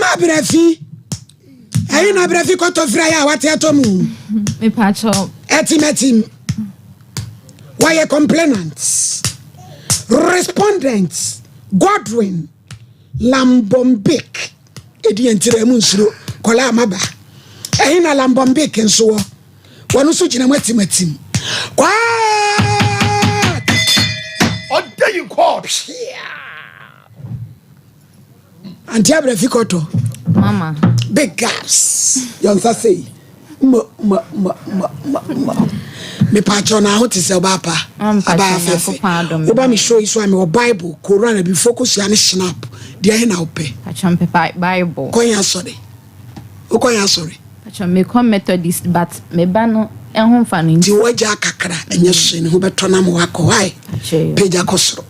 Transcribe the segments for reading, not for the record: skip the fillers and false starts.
Ama Abrafi. Ɛyi na Abrafi kɔtɔ fira yɛ a wate atɔ mu. Mepakyɛw. Ɛtim ɛtim. Wɔyɛ complainant. Respondent Godwin Lambombic. Edi yɛn tiri mu nsuro. Kɔla amaba. Ɛyi na Lambombic nso wɔ. Wɔn nso gyina mu atim atim. Kwaat. Ɔda yi court. Auntie Abrafi kɔtɔ. Mama. Big gaps. Yɔnsa sei. Mo mo mo mo mo mo. Mepaakyɛw na aho te sɛ ɔbaa pa. Mpakyɛw, Abaa fɛfɛ. Nyankopɔn adom. Woba me show yi so a mewɔ Bible, Koran, abifo kosua ne Schnapp. Deɛ ɛhe na wopɛ? Pakyɛw mpɛ Bible. Kɔn asɔre. Wokɔn asɔre. Pakyɛw mekɔ Methodist but me ba no ɛho mfa no Nti nti. wagya kakra ɛnyɛ hwee ne ho bɛtɔ nam wakɔ. Wae. Pakyɛw. Pagya kɔ soro.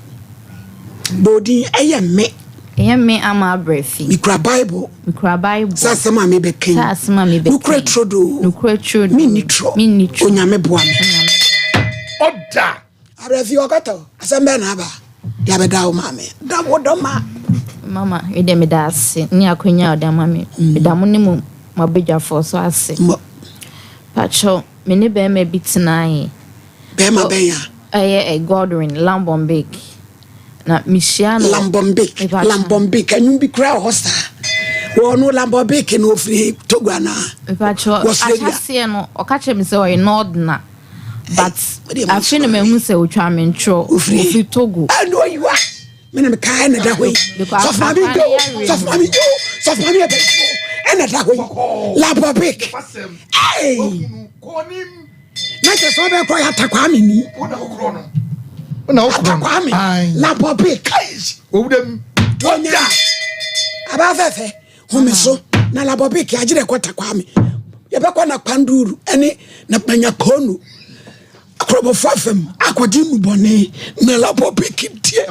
Bɔɔdin ɛyɛ me. Ɛyɛ me Ama Abrafi. Mikura Bible. Mekura Bible. Sɛ asɛm a mebɛka yi. Sɛ asɛm a mebɛka yi. Nokora turodoo. Nokora turodoo. Menni torɔ. Menni torɔ. Onyame boa me. Ɔda. Abrafi ɔkɔtɔ. Asɛm bɛɛ na aba. De abɛda wo maame. Da wo dɔ ma. Mama, ɛdeɛ meda ase ne akonnwa a ɔde ama me. Meda mo ne mo mabadwafoɔ so ase. Mmɔ. Pakyɛw, me ne bɛrima bi tenaeɛ. Bɛrima bɛn a? Ɛyɛ ɛ Godwin Lambombic. Na mehyia no. Lambombic. Mepakyɛw. Lambombic. Ɛnwom bi kura wɔ hɔ saa. Wɔn no Lambombic no ofiri Togo anaa? Mepakyɛw, Wɔ Australia. ahyɛseɛ no, ɔka kyerɛ me sɛ ɔyɛ Northerner. But Wode mo afei na sɔre. mahu sɛ otwa me ntorɔ. Ofiri? Ofiri Togo. Ɛna oyiwa. Mena me kaa ɛna da hɔ yi. Because Sɔfo maame akwa do. ne yare Sɔfo mu. maame yo. Sɔfo maame yɛ bɛyifo. Ɛna da hɔ yi. Lambombic. Fasɛm. Hey! Ohunu kɔnim. Na kyerɛ sɛ ɔbɛkɔ yɛ Atakwame ni. Wo na wokorɔ no. Wo na wokorɔ no. Atakwame. Aye. Lambombic. Owura mu. Onya. Aba fɛfɛ. Home so. Na Lambombic agye dɛ kɔ Takwame. Yɛbɛkɔ na Kwanduru ɛne na Manyakonu. Akorɔbɔfo afam akɔgye nnubɔne na Lambombic deɛ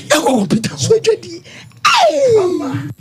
ɛkɔ kɔmputa so adwadi. Hey!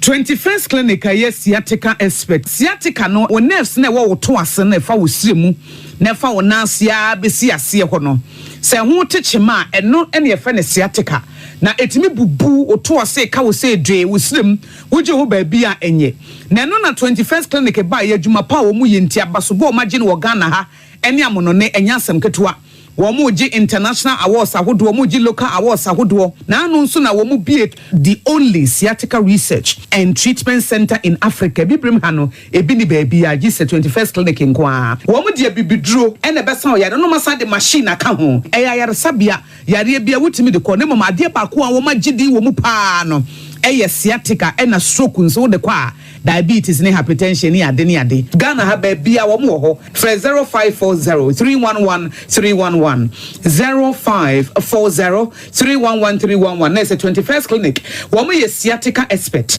21st Clinic a ɛyɛ sciatica expert. Sciatica no, wo nerves na ɛwɔ wo to ase no, ɛfa wo sire mu na ɛfa wo nan ase a bɛsi aseɛ hɔ no, sɛ ɛho te kyema a, ɛno ɛne yɛfrɛ no sciatica. Na ɛtumi bubu wo to ase ka wo sɛ dwee wo sire mu, wogye ho baabi a ɛnyɛ. Na ɛno na 21st Clinic ba yɛ adwuma pa a wɔn yɛ nti abasobɔ a wɔn agye no wɔ Ghana ha ɛne amonɔne ɛnyɛ asɛm ketewa. Wɔn mo gye international awards ahodoɔ, wɔn gye local awards ahodoɔ. N'ano nso na wɔn bie the only sciatica research and treatment center in Africa. Bibirem ha no ebi ni baabi a gye sɛ 21st Clinic nko ara. Wɔn deɛ bibiduro ɛna ɛbɛsa ɔyare no, ma de machine aka ho. Ɛyɛ ayaresabea yareɛ bi a wotumi de kɔ ne mom. Adeɛ baako a wɔn agye din wɔ mu paa no ɛyɛ sciatica, ɛna stroke nso wode kɔ a, diabetes ne hypertension ne ade ne ade. Ghana ha baabi a wɔn wɔ hɔ, frɛ 0540 311 311, 0540 311 311. Na ɛsɛ 21st Clinic, wɔn yɛ sciatica expert.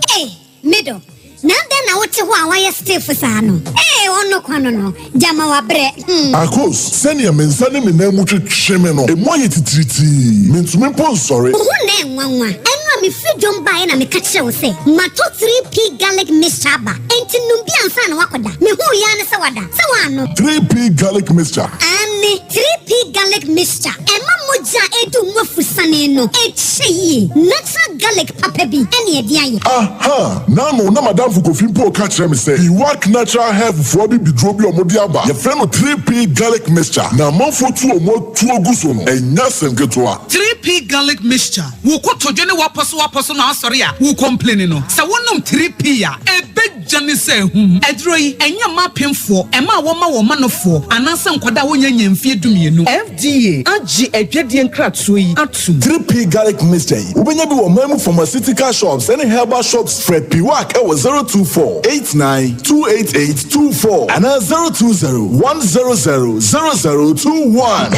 Hey, middle. Na dɛn na wote hɔ a wayɛ stiff saa no? Ee, ɔno kwa no gyama wabrɛ. Akos, sɛnea me nsa ne me nan mu twetwe me no, emu ayɛ titiritii, mentumi mpo nsɔre. Wo ho na ɛnwanwa. Ɛno a mefiri dwom baeɛ na meka kyerɛ wo sɛ mato 3P Garlic Mixture aba, enti nom bi ansa na woakɔda. Mehuu yɛa ne sɛ wada sɛ woano. 3P Garlic Mixture. Ane, 3P Garlic Mixture ɛma mogya a ɛdu mu afusane no ɛkyɛ yie. Natural garlic papa bi ɛne ɛde ayɛ. Aha, nano na madamfo Kofi mpo ka kyerɛ me sɛ Iwak Natural Health foɔ bi biduro bi a ɔmode aba, yɛfrɛ no 3P Garlic Mixture, na amanfoɔ tu ɔmo atuo gu so no, ɛnyɛ asɛm ketewa. 3P Garlic Mixture, wo kotodwe ne wapɔ so wapɔ so na asɔre a wo complain no, sɛ wonom 3P a, ɛbɛgya ne sɛ ahum. Aduro yi ɛnyɛ mma apemfoɔ, ɛma a wɔma wɔn manofoɔ anaasɛ nkwadaa a wɔnya nya mfeɛ 12. FDA agye adwadeɛ nkratoɔ yi atom. 3P Garlic Mixture yi, wobɛnya bi wɔ man mu pharmaceutical shops ɛne herbal shops. Frɛ Piwak ɛwɔ 024 89 288 24 anaa 020 100 0021.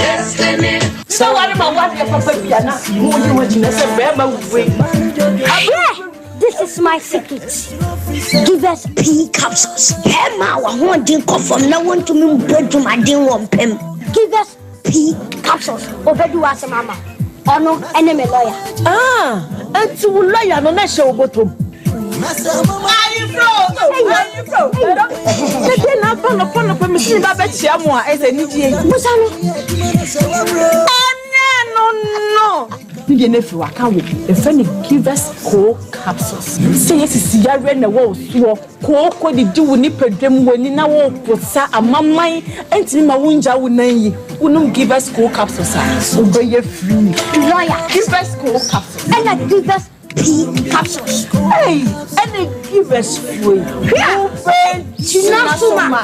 Sɛ ware ma woadeɛ papa bia na moyi ho agyina sɛ bɛrima wei. Abrɛ, this is my secret. Give us P capsules. Bɛrima a wahoɔden kɔ fam na wɔntumi mbɔ dwumaden wɔ mpam. Give us P capsules. Obɛdi w'asɛm ama. Ɔno ɛne me lawyer. Ah, enti wo lɔya no na hyɛ wo bɔtɔm. Ayefro, ayefro. Sɛdeɛ na aba nɔpɔ nɔpɔ mesi ne ba bɛkyia mo a ɛsɛ anigye yi. Busa no. Ɛnɛ no. Ne deɛ no afiri hɔ aka wo. Yɛfrɛ no Givers Co Capsules. Sɛ yɛ sisi yareɛ na ɛwɔ wo soɔ, kooko didi wo nipadua mu, w'ani na woreposa, amaman ntumi ma wongya wo nan yi, wonom Givers Co Capsules a, wobɛyɛ free. Lawyer. Givers Co Capsules. Ɛna Givers P capsules. Ei, ɛna Givers foɔ yi, wobɛgyina so ma.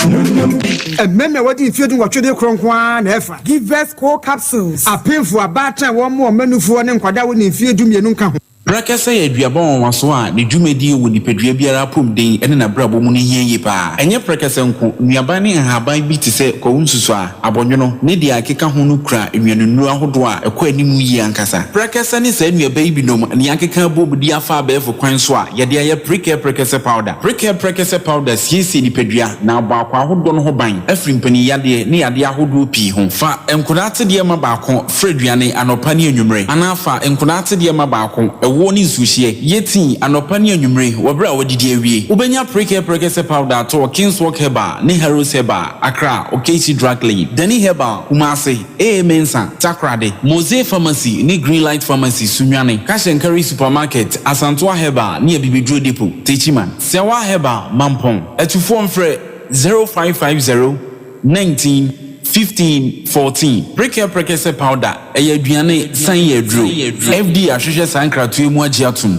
Mmarima a wɔadi mfeɛ dunwɔtwe de korɔ nko ara na ɛfa. Givers Co Capsules. Apemfo, abaatan a wɔmmoa wɔn mmanufoɔ ne nkwadaa a wɔnni mfeɛ dumienu nka ho. Prɛkɛsɛ yɛ aduaba nwanwaso a ne dwumadie wɔ nipadua biara apɔmuden ne n'abrabɔ mu no hia yie pa ara. Ɛnyɛ prɛkɛsɛ nko, nnuaban ne nhaban bi te sɛ kwawu nsusuaa, abɔnwono, ne deɛ ɛkeka ho no kura nnuanennuro ahodoɔ a ɛkɔ anim yie ankasa. Prɛkɛsɛ ne saa nnuaba yi binom na yɛakeka abom de afa abɛɛfo kwan so a yɛde ayɛ Prekɛ Prɛkɛsɛ Powder. Prekɛ Prɛkɛsɛ Powder siesie nipadua na abɔ akwaa ahodoɔ no ho ban afiri mpaninyadeɛ ne yadeɛ ahodoɔ pii ho. Fa nkwadaa atedeɛ ma baako Fra aduane anɔpa ne anwummere, anaa fa nkwadaa atedeɛ ma baako, ɛwoɔ ne nsuohyeɛ. Yɛ tii anɔpa ne anwummere wɔ berɛ a woadidi awie. Wobɛnya Prekɛ Prɛkɛsɛ Powder atɔ wɔ Kingswalk Herbal ne Harrows Herbal, Accra, Okaishie Drug Lane, Dani Herbal, Kumasi, AA Mensah, Takoradi, Mosey Pharmacy ne Greenlight Pharmacy, Sunyani, Cash and Carry Supermarket, Asantoa Herbal ne Abibiduro Depot, Techiman, Siawa Herbal, Mampong. Atufoɔ mfrɛ 0550 19 15 14 Prekɛ Prɛkɛsɛ Powder ɛyɛ aduane san yɛ aduro. FDA ahwehwɛ saa nkratoɔ yi mu agye atom.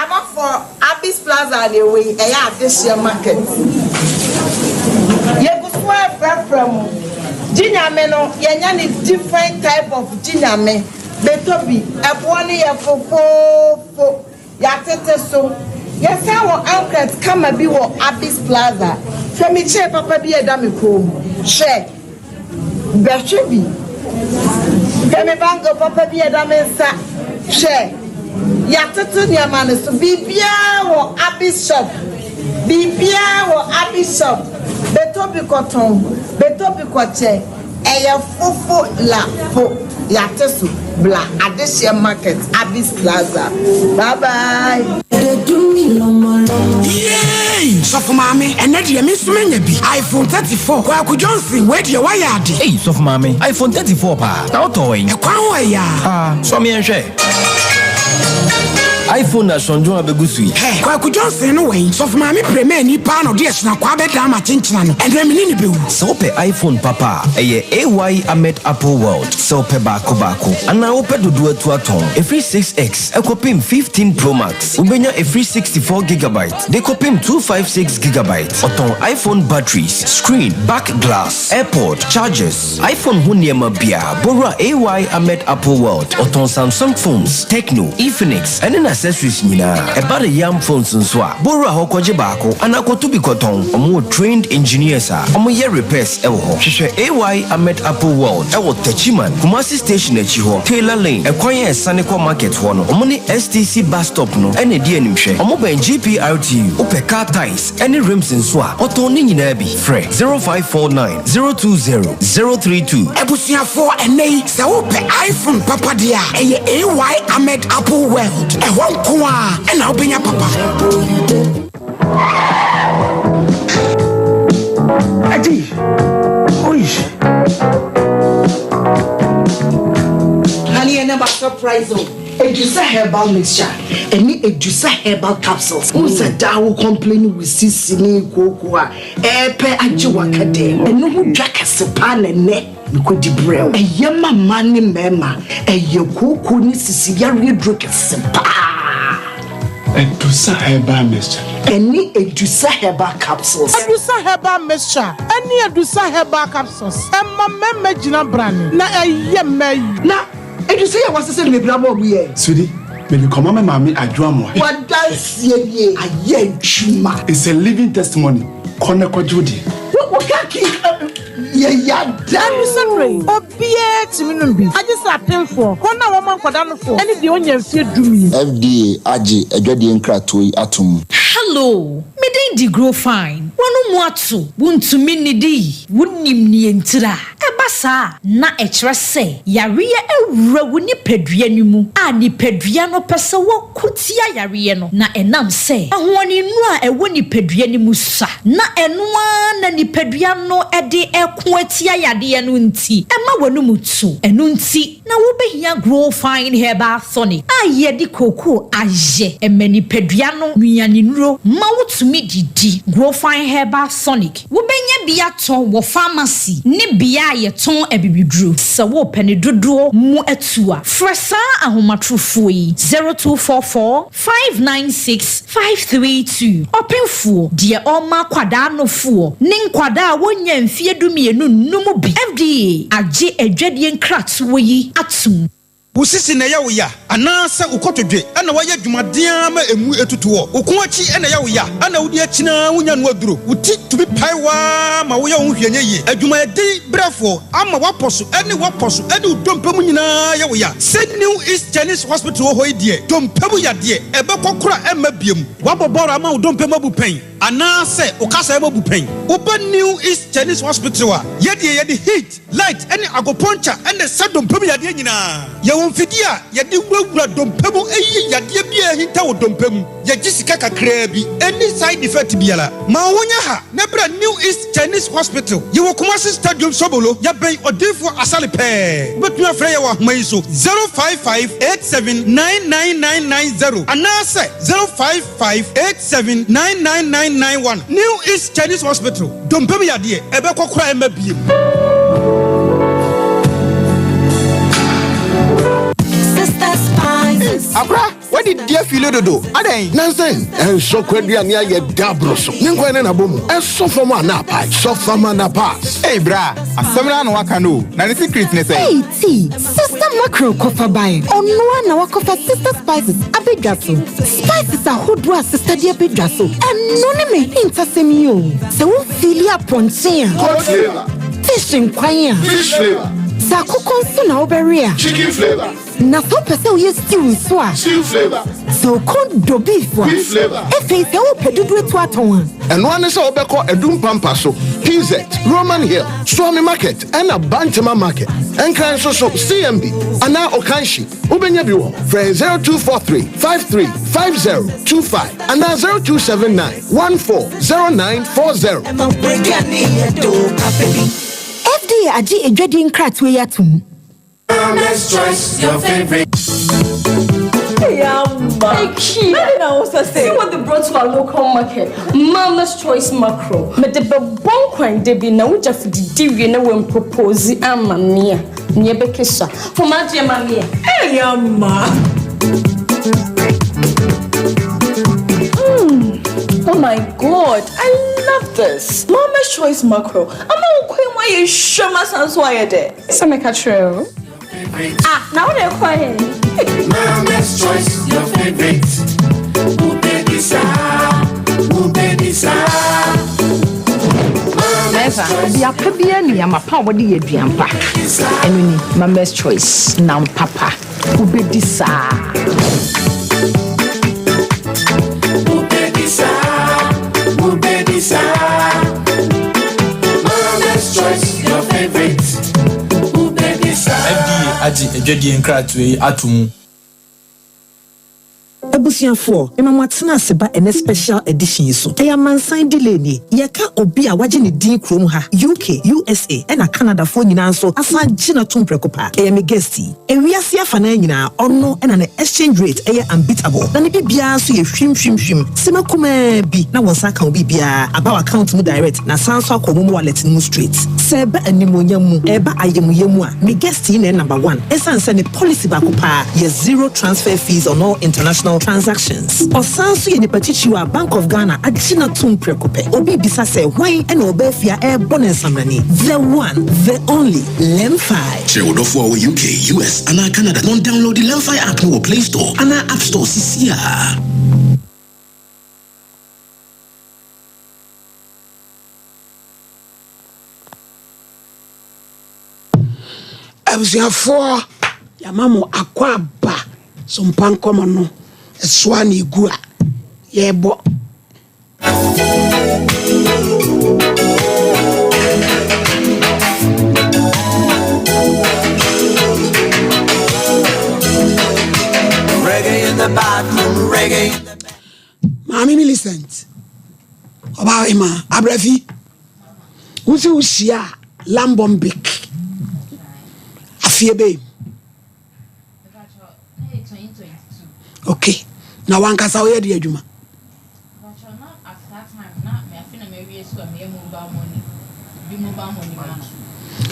Abɔfoɔ, Abis Plaza na ɛwɔ yi, ɛyɛ adehyeɛ market. Yɛgu so refrɛfrɛ mo. Gye Nyame no, yɛanya no different type of Gye Nyame. Bɛtɔ bi, ɛboɔ no yɛ fofoofo, yɛatete so. Yɛsan wɔ ankret kama bi wɔ Abis Plaza. Hwɛ me chain papa bi a ɛda me kɔn mu. Hwɛ! Bɛhwɛ bi. Hwɛ me bangle papa bi a ɛda me nsa. Hwɛ! Yɛatoto nneɛma no so. Biribiara wɔ Abby's shop. Biribiara wɔ Abby's shop. Bɛtɔ bi kɔtɔn. Bɛtɔ bi kɔkyɛ. Ɛyɛ fofo la fo. Yɛate so. Bla Adehyeɛ Market, Abby's Plaza. Bye bye. Yay! Sɔfo maame, ɛnɛ deɛ me nso manya bi. iPhone 34. Kwaku Johnson, wei deɛ woayɛ ade. Ei, sɔfo maame, iPhone 34 paa. Na wotɔɔ wɛn? Ɛkwan ho ɛyaa. Ah, sɔ me nhwɛ. iPhone na sɔndwon abegu so yi. Hɛ, Kwaku Johnson no wɛn? Sɔfo maame premani paa na ɔde ahyinakwaa bɛdaa m'akyenkyena no. Ɛnɛ me ne no bɛwu. Sɛ wopɛ iPhone papa a, ɛyɛ AY Ahmed Apple World. Sɛ wopɛ baako baako anaa wopɛ dodoɔ atu atɔn, ɛfiri 6X kɔpem 15 Pro Max, wobɛnya ɛfiri 64 gigabyte de kɔpem 256 gigabyte. Ɔtɔn iPhone batteries, screen, back glass, AirPod, chargers, iPhone ho nneɛma biara. Bɔwura AY Ahmed Apple World. Ɔtɔn Samsung phones, Tecno, Infinix, ɛne n'accessories nyinaa. Ɛba ne yam phones nso a, bɔwura hɔ kɔgye baako anaa kɔto bi kɔtɔn. Wɔwɔ trained engineers a wɔyɛ repairs wɔ hɔ. Hwehwɛ AY Ahmed Apple World wɔ Techiman, Kumasi station akyi hɔ, Taylor Lane, ɛkwan a ɛsane kɔ market hɔ no. Wɔne STC bus stop no na ɛdi animhwɛ. Wɔbɛn GPRTU. Wopɛ car tyres ne rims nso a, wɔtɔn ne nyinaa bi. Frɛ 0549 020 032. Abusuafoɔ, ɛnnɛ yi sɛ wopɛ iPhone papa deɛ a, ɛyɛ AY Ahmed Apple World. Ɛhɔ nko ara na wobɛnya papa. Adi, oi. Honey, ɛnɛ ma surprise o. Edusa herbal mixture ɛne Edusa herbal capsules. Wohu sɛ daa wo complain wo sisi ne kooko a ɛɛpɛ agye waka dɛm. Ɛno ho dwa kɛse paa na ɛnɛ mekɔdi brɛ wo. Ɛyɛ ma mmaa ne mmarima. Ɛyɛ kooko ne sisi yareɛ duro kɛse paa. Edusa herbal mixture. Ɛne Edusa herbal capsules. Edusa herbal mixture ɛne Edusa herbal capsules ɛma mmarima gyina brane na ɛyɛ mmaa yi. Na Edusa yi a wɔasesa no bebree ama wɔn yɛ. Sweetie, mede kɔma me maame Adwo Amoah. W'adanseɛ nie, ayɛ adwuma. It's a living testimony, kɔ na kɔgye wo deɛ. Wo car key yɛ yada. Ɛno sɛ obiara tumi nom bi, agye sɛ apemfoɔ, wɔn a wɔma nkwadaa nofoɔ, ne deɛ ɔnya mfeɛ dumien. FDA agye adwadie nkratoɔ yi atom. Hello, me din de Grow Fine. W'ano mu ato, wuntumi nnidi, wunnim nea ntira. Ɛba saa a, na ɛkyerɛ sɛ yareɛ awura wo nipadua no mu a nipadua no pɛ sɛ wɔko tia yareɛ no, na ɛnam sɛ ahoɔdennuro a ɛwɔ nipadua no mu sua, na ɛno ara na nipadua no de reko atia yadeɛ no nti, ɛma w'anom tu. Ɛno nti na wobɛhia Grow Fine Herbal Tonic a yɛde kookoo ayɛ. Ɛma nipadua no nnuanennuro ma wotumi didi. Grow Fine Herbal Tonic, wobɛnya bi atɔ wɔ pharmacy ne bea a yɛtɔn abibiduro. Sɛ worepɛ ne dodoɔ mu atu a, frɛ saa ahomatorofoɔ yi, 0244 596 532. Ɔpemfoɔ, deɛ ɔrema akwadaa nofoɔ ne nkwadaa a wɔnnya mfeɛ dumienu nnom bi. FDA agye adwadie nkratoɔ yi atom. Wo sisi na ɛyɛ wo ya anaa sɛ wo kotodwe na woayɛ adwumaden ara ma emu atutu hɔ? Wo kɔn akyi na ɛyɛ wo ya na wode akyini ara wunya no aduro? Wo ti tumi pae wo ara ma woyɛ wo ho hwee nyɛ yie? Adwumayɛden brɛfoɔ ama w'apɔ so ne w'apɔ so ne wo dompe mu nyinaa yɛ wo ya? Sɛ New East Chinese Hospital wɔ hɔ yi deɛ, dompe mu yadeɛ, ɛbɛkɔ koraa ɛmma biom. Woabɔ bɔɔl ama wo dompe mu abu pɛn anaa sɛ wo kasaeɛ mu abu pɛn? Woba New East Chinese Hospital a, yɛdeɛ yɛde heat, Light ne agoponkyɛ na ɛsa dompe mu yadeɛ nyinaa. Yɛwɔ mfidie a yɛde wurawura dompe mu yi yadeɛ biara a ahinta wɔ dompe mu. Yɛgye sika kakraa bi. Ɛnni side effect biara. Ma wo ho nyɛ ha na bra New East Chinese Hospital. Yɛwɔ Kumasi Stadium Sobolo. Yɛbɛn Odiyifoɔ Asare pɛɛ. Wobɛtumi afrɛ yɛn wɔ ahoma yi so, 055 87 99990 anaasɛ 055 87 99991. New East Chinese Hospital. Dompe mu yadeɛ, ɛbɛkɔ koraa ɛmma biem. Akora, wadi di afili dodo. Adɛn? Nansen, ɛnsɔ kwaduane ayɛ da aboro so. Ne nkwan ne n'abɔ mu. Ɛsɔ fam a na apae. Sɔ fam a na pass. Ei bra, asɛm no ara na waka no o. Na ne secret ne sɛn? Ei tea, Sister Mackerel kɔfa bae. Ɔno ara na wakɔfa Sister Spices abɛdwa so. Spices ahodoɔ a Sister de abɛdwa so, ɛno ne m'ahintasɛm yi o. Sɛ wo feeli apɔnkye a. Goat flavour. Fish nkwan a. Fish flavour. Sɛ akokɔ nso na wobɛwe a. Chicken flavour. Na sɛ wopɛ sɛ woyɛ stew nso a. Stew flavour. Sɛ wo kɔn dɔ beef a. Beef flavour. Afei sɛ wopɛ dodoɔ atu atɔn a. Ɛno ara ne sɛ wobɛkɔ Adum Pampa so, PZ, Roman Hill, Suame Market ɛna Bantama Market. Nkran nso so, CMB anaa Okanshi, wobɛnya bi wɔ hɔ. Frɛ 0243 53 50 25 anaa 0279 14 0940. FDA agye adwadie nkratoɔ yi atom. Mama's choice, your favorite. See what they brought to our local market. Mama's Choice Macro. Me de bɛbɔ nkwan da bi na wogya fi didi wie na wɔn propose ama me a nea ɛbɛkesa. Fama agye ma me a. Hey, ama. Mm. Oh my god, I love this. Mama's Choice Macro. Ama wo kwan mu ayɛ hwam asan so ayɛ dɛ. Sɛ meka kyerɛ o. Ah, na wo de kɔ he? Mama's choice, your favorite. Wobɛdi saa, wobɛdi saa. Mɛnsa, ɔbea pa biara nim nneɛma pa a wɔde yɛ aduan pa. Ɛno ni, Mama's Choice, nam papa. Wobɛdi saa. Wobɛdi saa, wobɛdi saa. Mama's choice, your favorite. Wobɛdi saa. FDA agye adwadie nkratoɔ yi ato mu. Abusuafoɔ, mema mo atena ase ba ɛnɛ special edition yi so. Ɛyɛ amansan delay nie. Yɛka obi a wagye ne din kurom ha, UK, USA ɛna Canada foɔ nyinaa nso asan agye no atom prɛko paa. Ɛyɛ me guest yi. Ewiase afanaa nyinaa, ɔno na ne exchange rate yɛ unbeatable, na ne biribiara nso yɛ hwim hwim hwim. Sima kumaa bi na wo nsa aka wo biribiara aba w'account mu direct na asan nso akɔ wo momo wallet no mu straight. Sɛ ɛba animuonyam mu, ɛba ayamuyɛ mu a, me guest yi na ɛyɛ number one ɛsiane sɛ ne policy baako paa yɛ zero transfer fees on all international transactions. Ɔsan nso yɛ nipa titiriw a Bank of Ghana agye no atom prɛko pɛ. Obi rebisa sɛ hwan na ɔbaa fie a ɛrebɔ no nsamrani? The one, the only, Lemfi. Kyerɛ wo dɔfo a ɔwɔ UK, US, anaa Canada na ɔndownloadi Lemfi app no wɔ Play Store anaa App Store sisiaa. Abusuafoɔ yɛama mo akwaaba so mpa nkɔmɔ no ɛsoa na egu a yɛbɔ. the bathroom, reggae in the Maame Millicent, ɔbaa ema abrafi, wosi wohyia Lambombic afie bɛyi. Okay, na wankasa woyɛ de adwuma.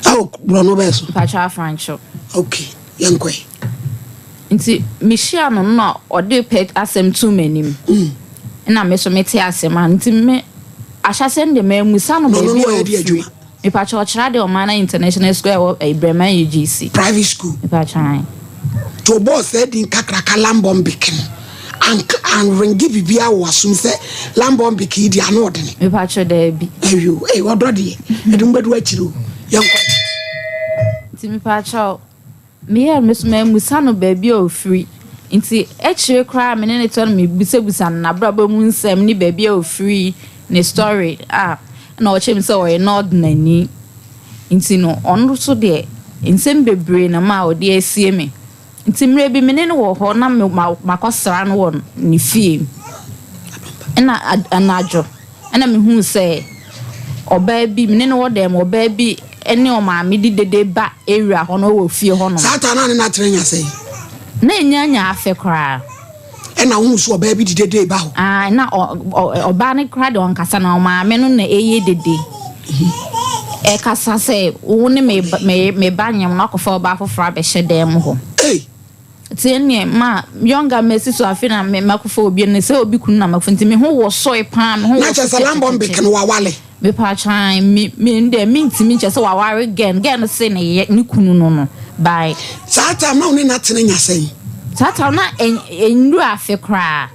Ɛwɔ borɔno bɛɛ so. Mpakyɛ afrancho. Okay, yɛnkɔ yi. Nti mehyia no na ɔde pɛ asɛm too m'anim. Ɛna me so mete asɛm a nti me ahyɛsɛ no de mamusa no Na ɔno baabi no a ɔyɛ de ofiri. adwuma. Mepakyɛ ɔkyerɛ adeɛ Ɔman International School a ɛwɔ eh, Breman UGC. Private school. Mepakyɛ ae. Nti ɔbɔɔ saa din kakraka Lambombic no, ank anrenge biribiara wɔ w'asom sɛ Lambombic yi deɛ ano ɔdene. Mepakyɛ daabi. Ayo, ei ɔdɔ deɛ, ɛde mo bɛdu akyiri o. Yɛnkɔ. Nti mepakyɛ meyɛɛ me so mammisa no baabi a ofiri. Nti akyire koraa me ne no tɔ no mebusabusa no n'abrabɔ mu nsɛm ne baabi a ofiri, ne story a na ɔkyerɛ me sɛ ɔyɛ Northernani. Nti no ɔno nso deɛ nsɛm bebree na ma ɔde asie me. Nti mmerɛ bi me ne no wɔ hɔ na me ma makɔsra no wɔ ne fie. Ɛna anadwo ɛna mehuu sɛ ɔbaa bi me ne no wɔ dan mu ɔbaa bi ne ɔmaame di dede ba area hɔ no wɔ fie hɔ nom. Saa taa no a ne no atena nya sɛn? Na ɛnya nya afe koraa. Ɛna wohu sɛ ɔbaa bi di dede ba hɔ? Ah, na ɔbaa no koraa deɛ ɔnkasa na ɔmaame no na ɛyɛ dede. Ɛkasa sɛ wo ne me me me ba nyem no akɔfa ɔbaa foforɔ abɛhyɛ dan mu hɔ. Ei! Nti ɛneɛ ma younger masi so afe na me makɔfa obi no sɛ obi kunu na makɔfa nti me ho wosoe paa me ho Na kyerɛ woso sɛ Lambombic no wawale? Mepatwa me me ndɛ mentumi nkyɛ sɛ waware girl no girl no se ne yɛ ne kunu no no by. Saa time na wo ne no atena nya sɛn? Saa time na ɛnnuru afe koraa.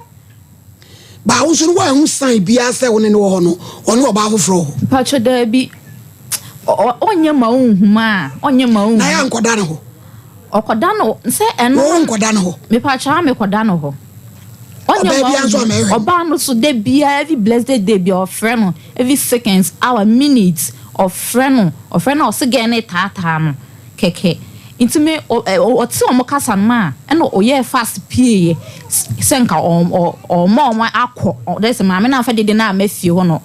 Ba wo nso no woanhu sign biara sɛ wo ne no wɔ hɔ no ɔne ɔbaa foforɔ wɔ hɔ? Mpakyɛ daabi ɔnyɛ ma wo nhu maa ɔnyɛ ma wo nhu. Na yɛ ankɔda ne hɔ? Ɔkɔda no sɛ ɛno. Wo nkɔda ne hɔ? Mepatwa mekɔda no hɔ. Ɔnyɛ Ɔbaa ma biara nso wo amɛhwɛ no. Ɔbaa no so da biara every blessed day biara ɔfrɛ no every seconds hour minute ɔfrɛ no ɔfrɛ no a ɔse girl no retaataa no kɛkɛ nti me ɔte ɔmo kasa no ma ɛna ɔyɛɛ fast pieeɛ sɛ nka ɔma ɔmo akɔ dɛ sɛ maame no amfa dede no amma fie hɔ no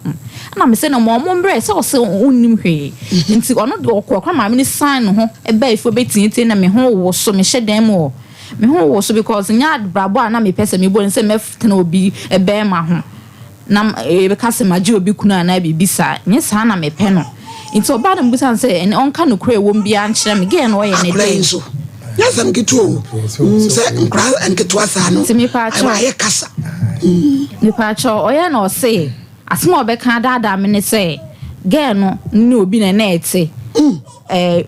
ɛna me sɛ no ma ɔmo mbrɛ sɛ ɔse ɔnnim hwee nti ɔno deɛ ɔkɔ kora maame no san ne ho ɛbaa fie ɔbɛtiatia na me ho woso mehyɛ dan mu hɔ Me ho woso because nyɛ abrabɔ a na mepɛ sɛ mebɔ ne sɛ mɛtena obi bɛrima ho na yɛbɛka sɛ magye obi kunu anaa biribi saa. Nyɛ saa na mepɛ no. Nti ɔbaa no mebisa no sɛ ɛnɛ ɔnka nokorɛ a ɛwɔ mu biara nkyerɛ me. Girl no ɔyɛ ne Akwadaa yi dɛn? nso, nyɛ asɛm ketewa o. Mm, sɛ nkwadaa nketewa saa no, Nti mepaakyɛw. ayɛ kasa. Mepaakyɛw, ɔyɛ na ɔse asɛm a ɔbɛka adaadaa me ne sɛ girl no ne obi na na ɛte. Eh,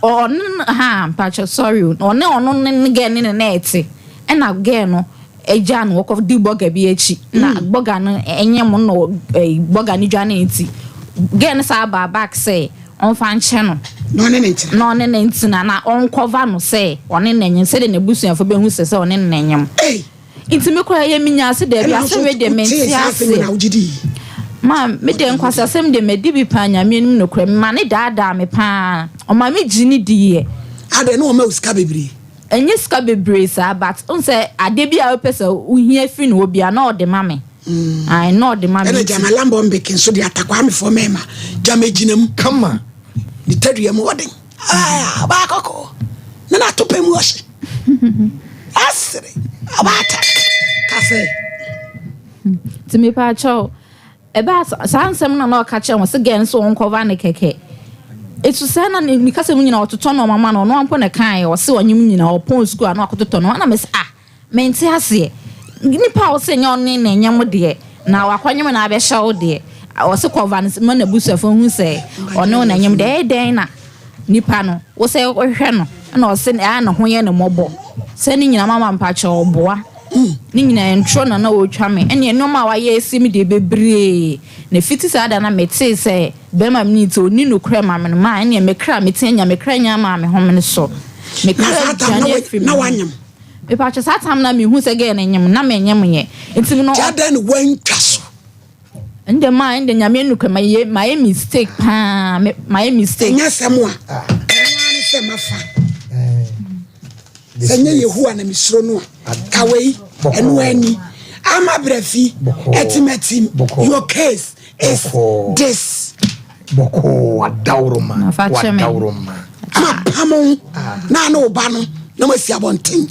ɔne no ha mpakyɛ sorry o ɔne ɔno ne ne girl ne ne na ɛte ɛna girl no agya no wɔkɔ di bɔga bi akyi na mm. bɔga no ɛnyɛ mo na bɔga no dwa ne nti girl no saa baa back sɛ ɔmfa nkyɛ no na ɔne ne ntena na ɔne ne ntena na ɔnkɔva no sɛ ɔne ne nyem sɛdeɛ n'abusuafo bɛhu sɛ sɛ ɔne ne nyem. Nti me koraa yɛ menya ase daabi asɛm wei deɛ mente ase ma me deɛ nkwasasɛm deɛ madi bi paa nyame anim nokorɛ mema ne daadaa me paa ɔma me gye ne diiɛ. Adɛn na ɔma wo sika bebree? Ɛnyɛ sika bebree saa but wohu sɛ adeɛ bi a wopɛ sɛ wohia firi ne hɔ biara na ɔde ma me. Ae na ɔde ma me Ɛna nti. gyama Lambɔmbek nso de atakwamefoɔ mɛɛma gyama gyina mu. Kama. Ne tadua mu ɔden. Ah, ɔbaa kɔkɔɔ. Na n'atopɛ mu ɔhye. Asere ɔbaata kasɛ. Nti mepaakyɛw ɛbaa saa nsɛm no na ɔka kyerɛ wɔn sɛ gɛn nso wɔnkɔva ne kɛkɛ. Etu sɛ na ne kasa mu nyinaa ɔtotɔ nneɛma ma no ɔno ampo na kae ɔse ɔnyem nyinaa ɔpɔn sukuu a na wakɔtotɔ nneɛma na mese ah mente aseɛ nipa a ɔse nyɛ ɔne na ɛnyɛ mo deɛ na wakɔnyem na abɛhyɛ wo deɛ ɔse kɔva no ma n'abusuafo hu sɛ ɔne wo na ɛnyem deɛ ɛyɛ dɛn na Nipa no, wo sɛ wohwɛ no na ɔse aa ne ho yɛ no mmɔbɔ sɛ ne nyina mama mpakyɛ ɔboa ne nyina ntorɔ na na ɔretwa me ɛneɛ nnoɔma a wayɛ asi me deɛ bebree na fiti saa da na metee sɛ bɛrima me nti ɔnni nokorɛ ma me no maa ɛneɛ me kra mete anya me kra nya maa me home no so me Na kra saa tam dwane na afiri me na ho wanyem. mepakyɛ saa tam na mehu sɛ gɛɛ no nyem na menyem yɛ nti no Nti adɛn na woantwa so? Ndɛ maa ndɛ nyame nukura ma yɛ ma yɛ mistake paa me ma yɛ mistake. Ɛnyɛ asɛm a ɛno ara ne sɛ mafa. Sɛ nyɛ Yehowa na mesuro no a, ka wei, ɛno ani. Ama Brɛfi, ɛtimatim, your case is this. Bɔkɔɔ adaworoma, wadaworoma. Ama pam wo na ne wo ba no na moasi abɔnten.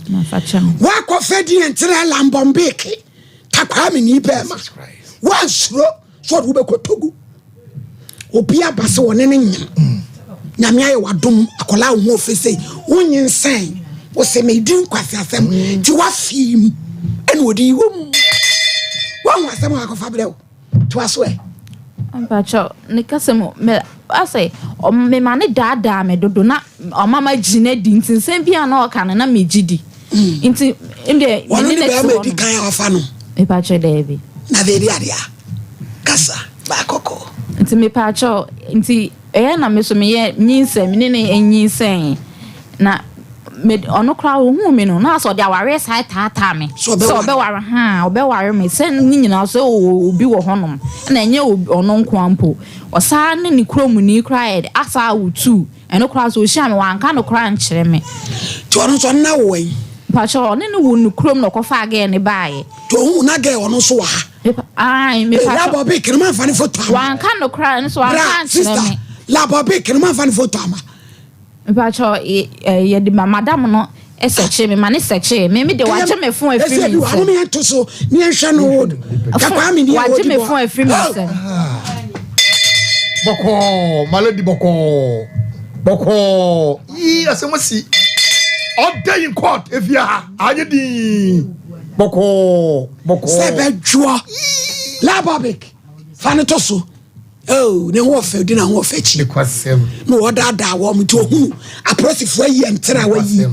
Woakɔfa din nkyerɛ Lambɔmbeke takwaa me ni bɛɛma. Woansuro sɛ ɔde wobɛkɔ Togo. Obi aba sɛ wɔne ne nyem. Mm. Nyame ayɛ wadom akwadaa wo ho ɔfɛ sei wonyinsɛn wo sɛ medi nkwasi asɛm mm. nti wafii mu ɛna ɔde yi wɔ mu. Woahu asɛm a akɔfa berɛ wo. Toa so ɛ. Mpakyɛw, ne kasa mu, me asɛ mema ne daadaa me dodo na ɔma ma gyina di nti nsɛm bi a na ɔka no na megye di. Mm. Nti ndeɛ me ne ne te hɔ no. Wɔn ne bɛrima edi kan a wafa no. Mepakyɛw daabi. Na baabi adeɛ a kasa baakɔkɔ. Nti mepakyɛw nti Ɛyɛ na me so meyɛ nyinsɛn, me ne no nyinsɛn. Na me ɔno koraa ohuu me no, na asɛ ɔde awareɛ saa taataa me. Sɛ ɔbɛware ha, ɔbɛware me. Sɛ ne nyinaa sɛ ɔwɔ obi wɔ hɔnom. Ɛna ɛnyɛ ɔno nko ara mpo. Ɔsaa ne ne kuromni koraa yɛ de asa awo tuu. Ɛno koraa sɛ ɔhyia me, wanka no koraa ankyerɛ me. Nti ɔno nso ɔne no awo wɛn? Mpakyɛ ɔne no wo ne kurom na ɔkɔfaa gɛɛ no baeɛ. Nti ohuu na gɛɛ ɔno nso wɔ ha? Ae, me pa. Labɔ bi ma nfa ne foto ama. Wanka no koraa nso wanka ankyerɛ me. Labɔ bi ma nfa ne foto ama. Mpatsɔ yɛde ma madam no sɛkye me ma ne sɛkye me me de wagye me fon afiri mi nsam. Ɛsɛ bi yɛn to so ne yɛn hwɛ no wo kakwa mi ni wagye me fon afiri mi nsam. Bɔkɔɔ malady bɔkɔɔ bɔkɔɔ yii asɛm asi ɔda in court efia ha anyɛ dii bɔkɔɔ. Bɔkɔɔ. Sɛ bɛdwoɔ. Labɔbik fa no to so. Oh, ne ho ɔfɛ di na ho ɔfɛ akyi. Na wɔdaadaa wɔn nti ohunu apolisifoɔ ayi ɛntere a wayi.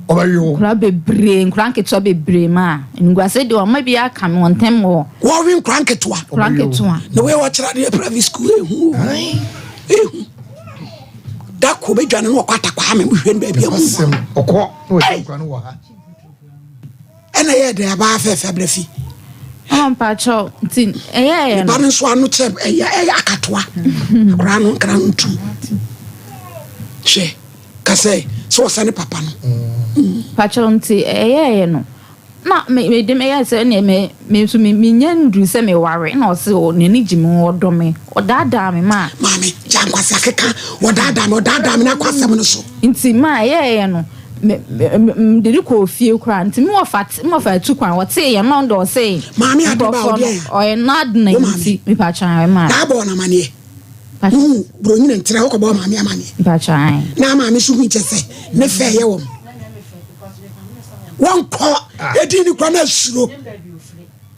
Nkura bebree, nkura nketewa bebree ma nguase deɛ ɔma bi aka me wɔn ntɛm wɔ. Wɔwe nkura nketewa. Nkura nketewa. Na wei wɔkyerɛ adeɛ private school ehu ehu. Dako bɛdwane no wɔkɔ atakwaa me mohwɛ no baabi amu. Ɔkɔ na wɔhyɛ nkura no wɔ ha. Ɛna ɛyɛɛ dɛn abaa fɛɛfɛ abrɛ fi. Ɔɔ mpakyɛw nti ɛyɛɛyɛ no. Ne ba no nso ano kyɛ ɛyɛ ɛyɛ akatoa. Akwadaa no nkra no ntu. Hwɛ kasɛ sɛ ɔsɛ ne papa no. Mpakyɛw nti ɛyɛɛyɛ no na me me de meyɛ sɛ ɛneɛ me me nso me menya nduru sɛ me ware na ɔse o n'ani gye me ho ɔdɔ me ɔdaadaa me maa. Maame gya nkwasi akeka ɔdaadaa me ɔdaadaa me na akɔ asɛm no so. Nti maa ɛyɛɛyɛ no. Me me mede no kɔɔ fie koraa nti me wɔfa me wɔfa atu kwan wɔtee yɛn na ɔno deɛ ɔsee Maame ade ba nkurɔfoɔ ɔdeɛ no ya ɔyɛ n'adena wo maame nti mepatwa ae maa na abɔ wɔn amaneɛ wohu buronyina nkyerɛ wokɔbɔ maame amaneɛ mpatwa ae na maame so hu kyɛ sɛ ne fɛ yɛ wɔn wɔnkɔ ɛdi ne kora na asuro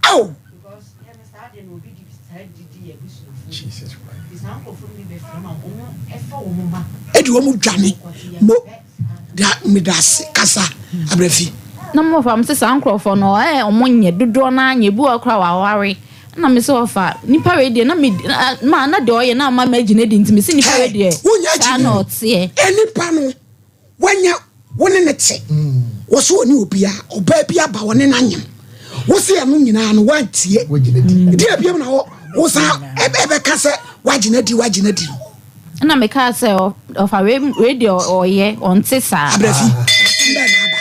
ao ɛde wɔn dwane mo da medase kasa abrɛfi. Na mo fa mo sɛ saa nkorɔfoɔ no ɛɛ ɔmo nyɛ dodoɔ naa nyɛ ebi wɔ hɔ koraa waware ɛna me sɛ ɔfa nipa wei deɛ na me ma na deɛ ɔyɛ na ama ma gyina di nti me sɛ nipa wei deɛ saa na ɔteɛ. Nipa no Wanya wo ne no te. Wɔ so ɔne obia ɔbaa bi aba ɔne no anyem. Wo se ɛno nyinaa no wantie. Deɛ biam na wo san ɛbɛka sɛ wagyina di wagyina di no. Ɛna mekaa sɛ ɔfa wei wei deɛ ɔyɛ ɔnte saa. Abrafi asɛm bɛn na aba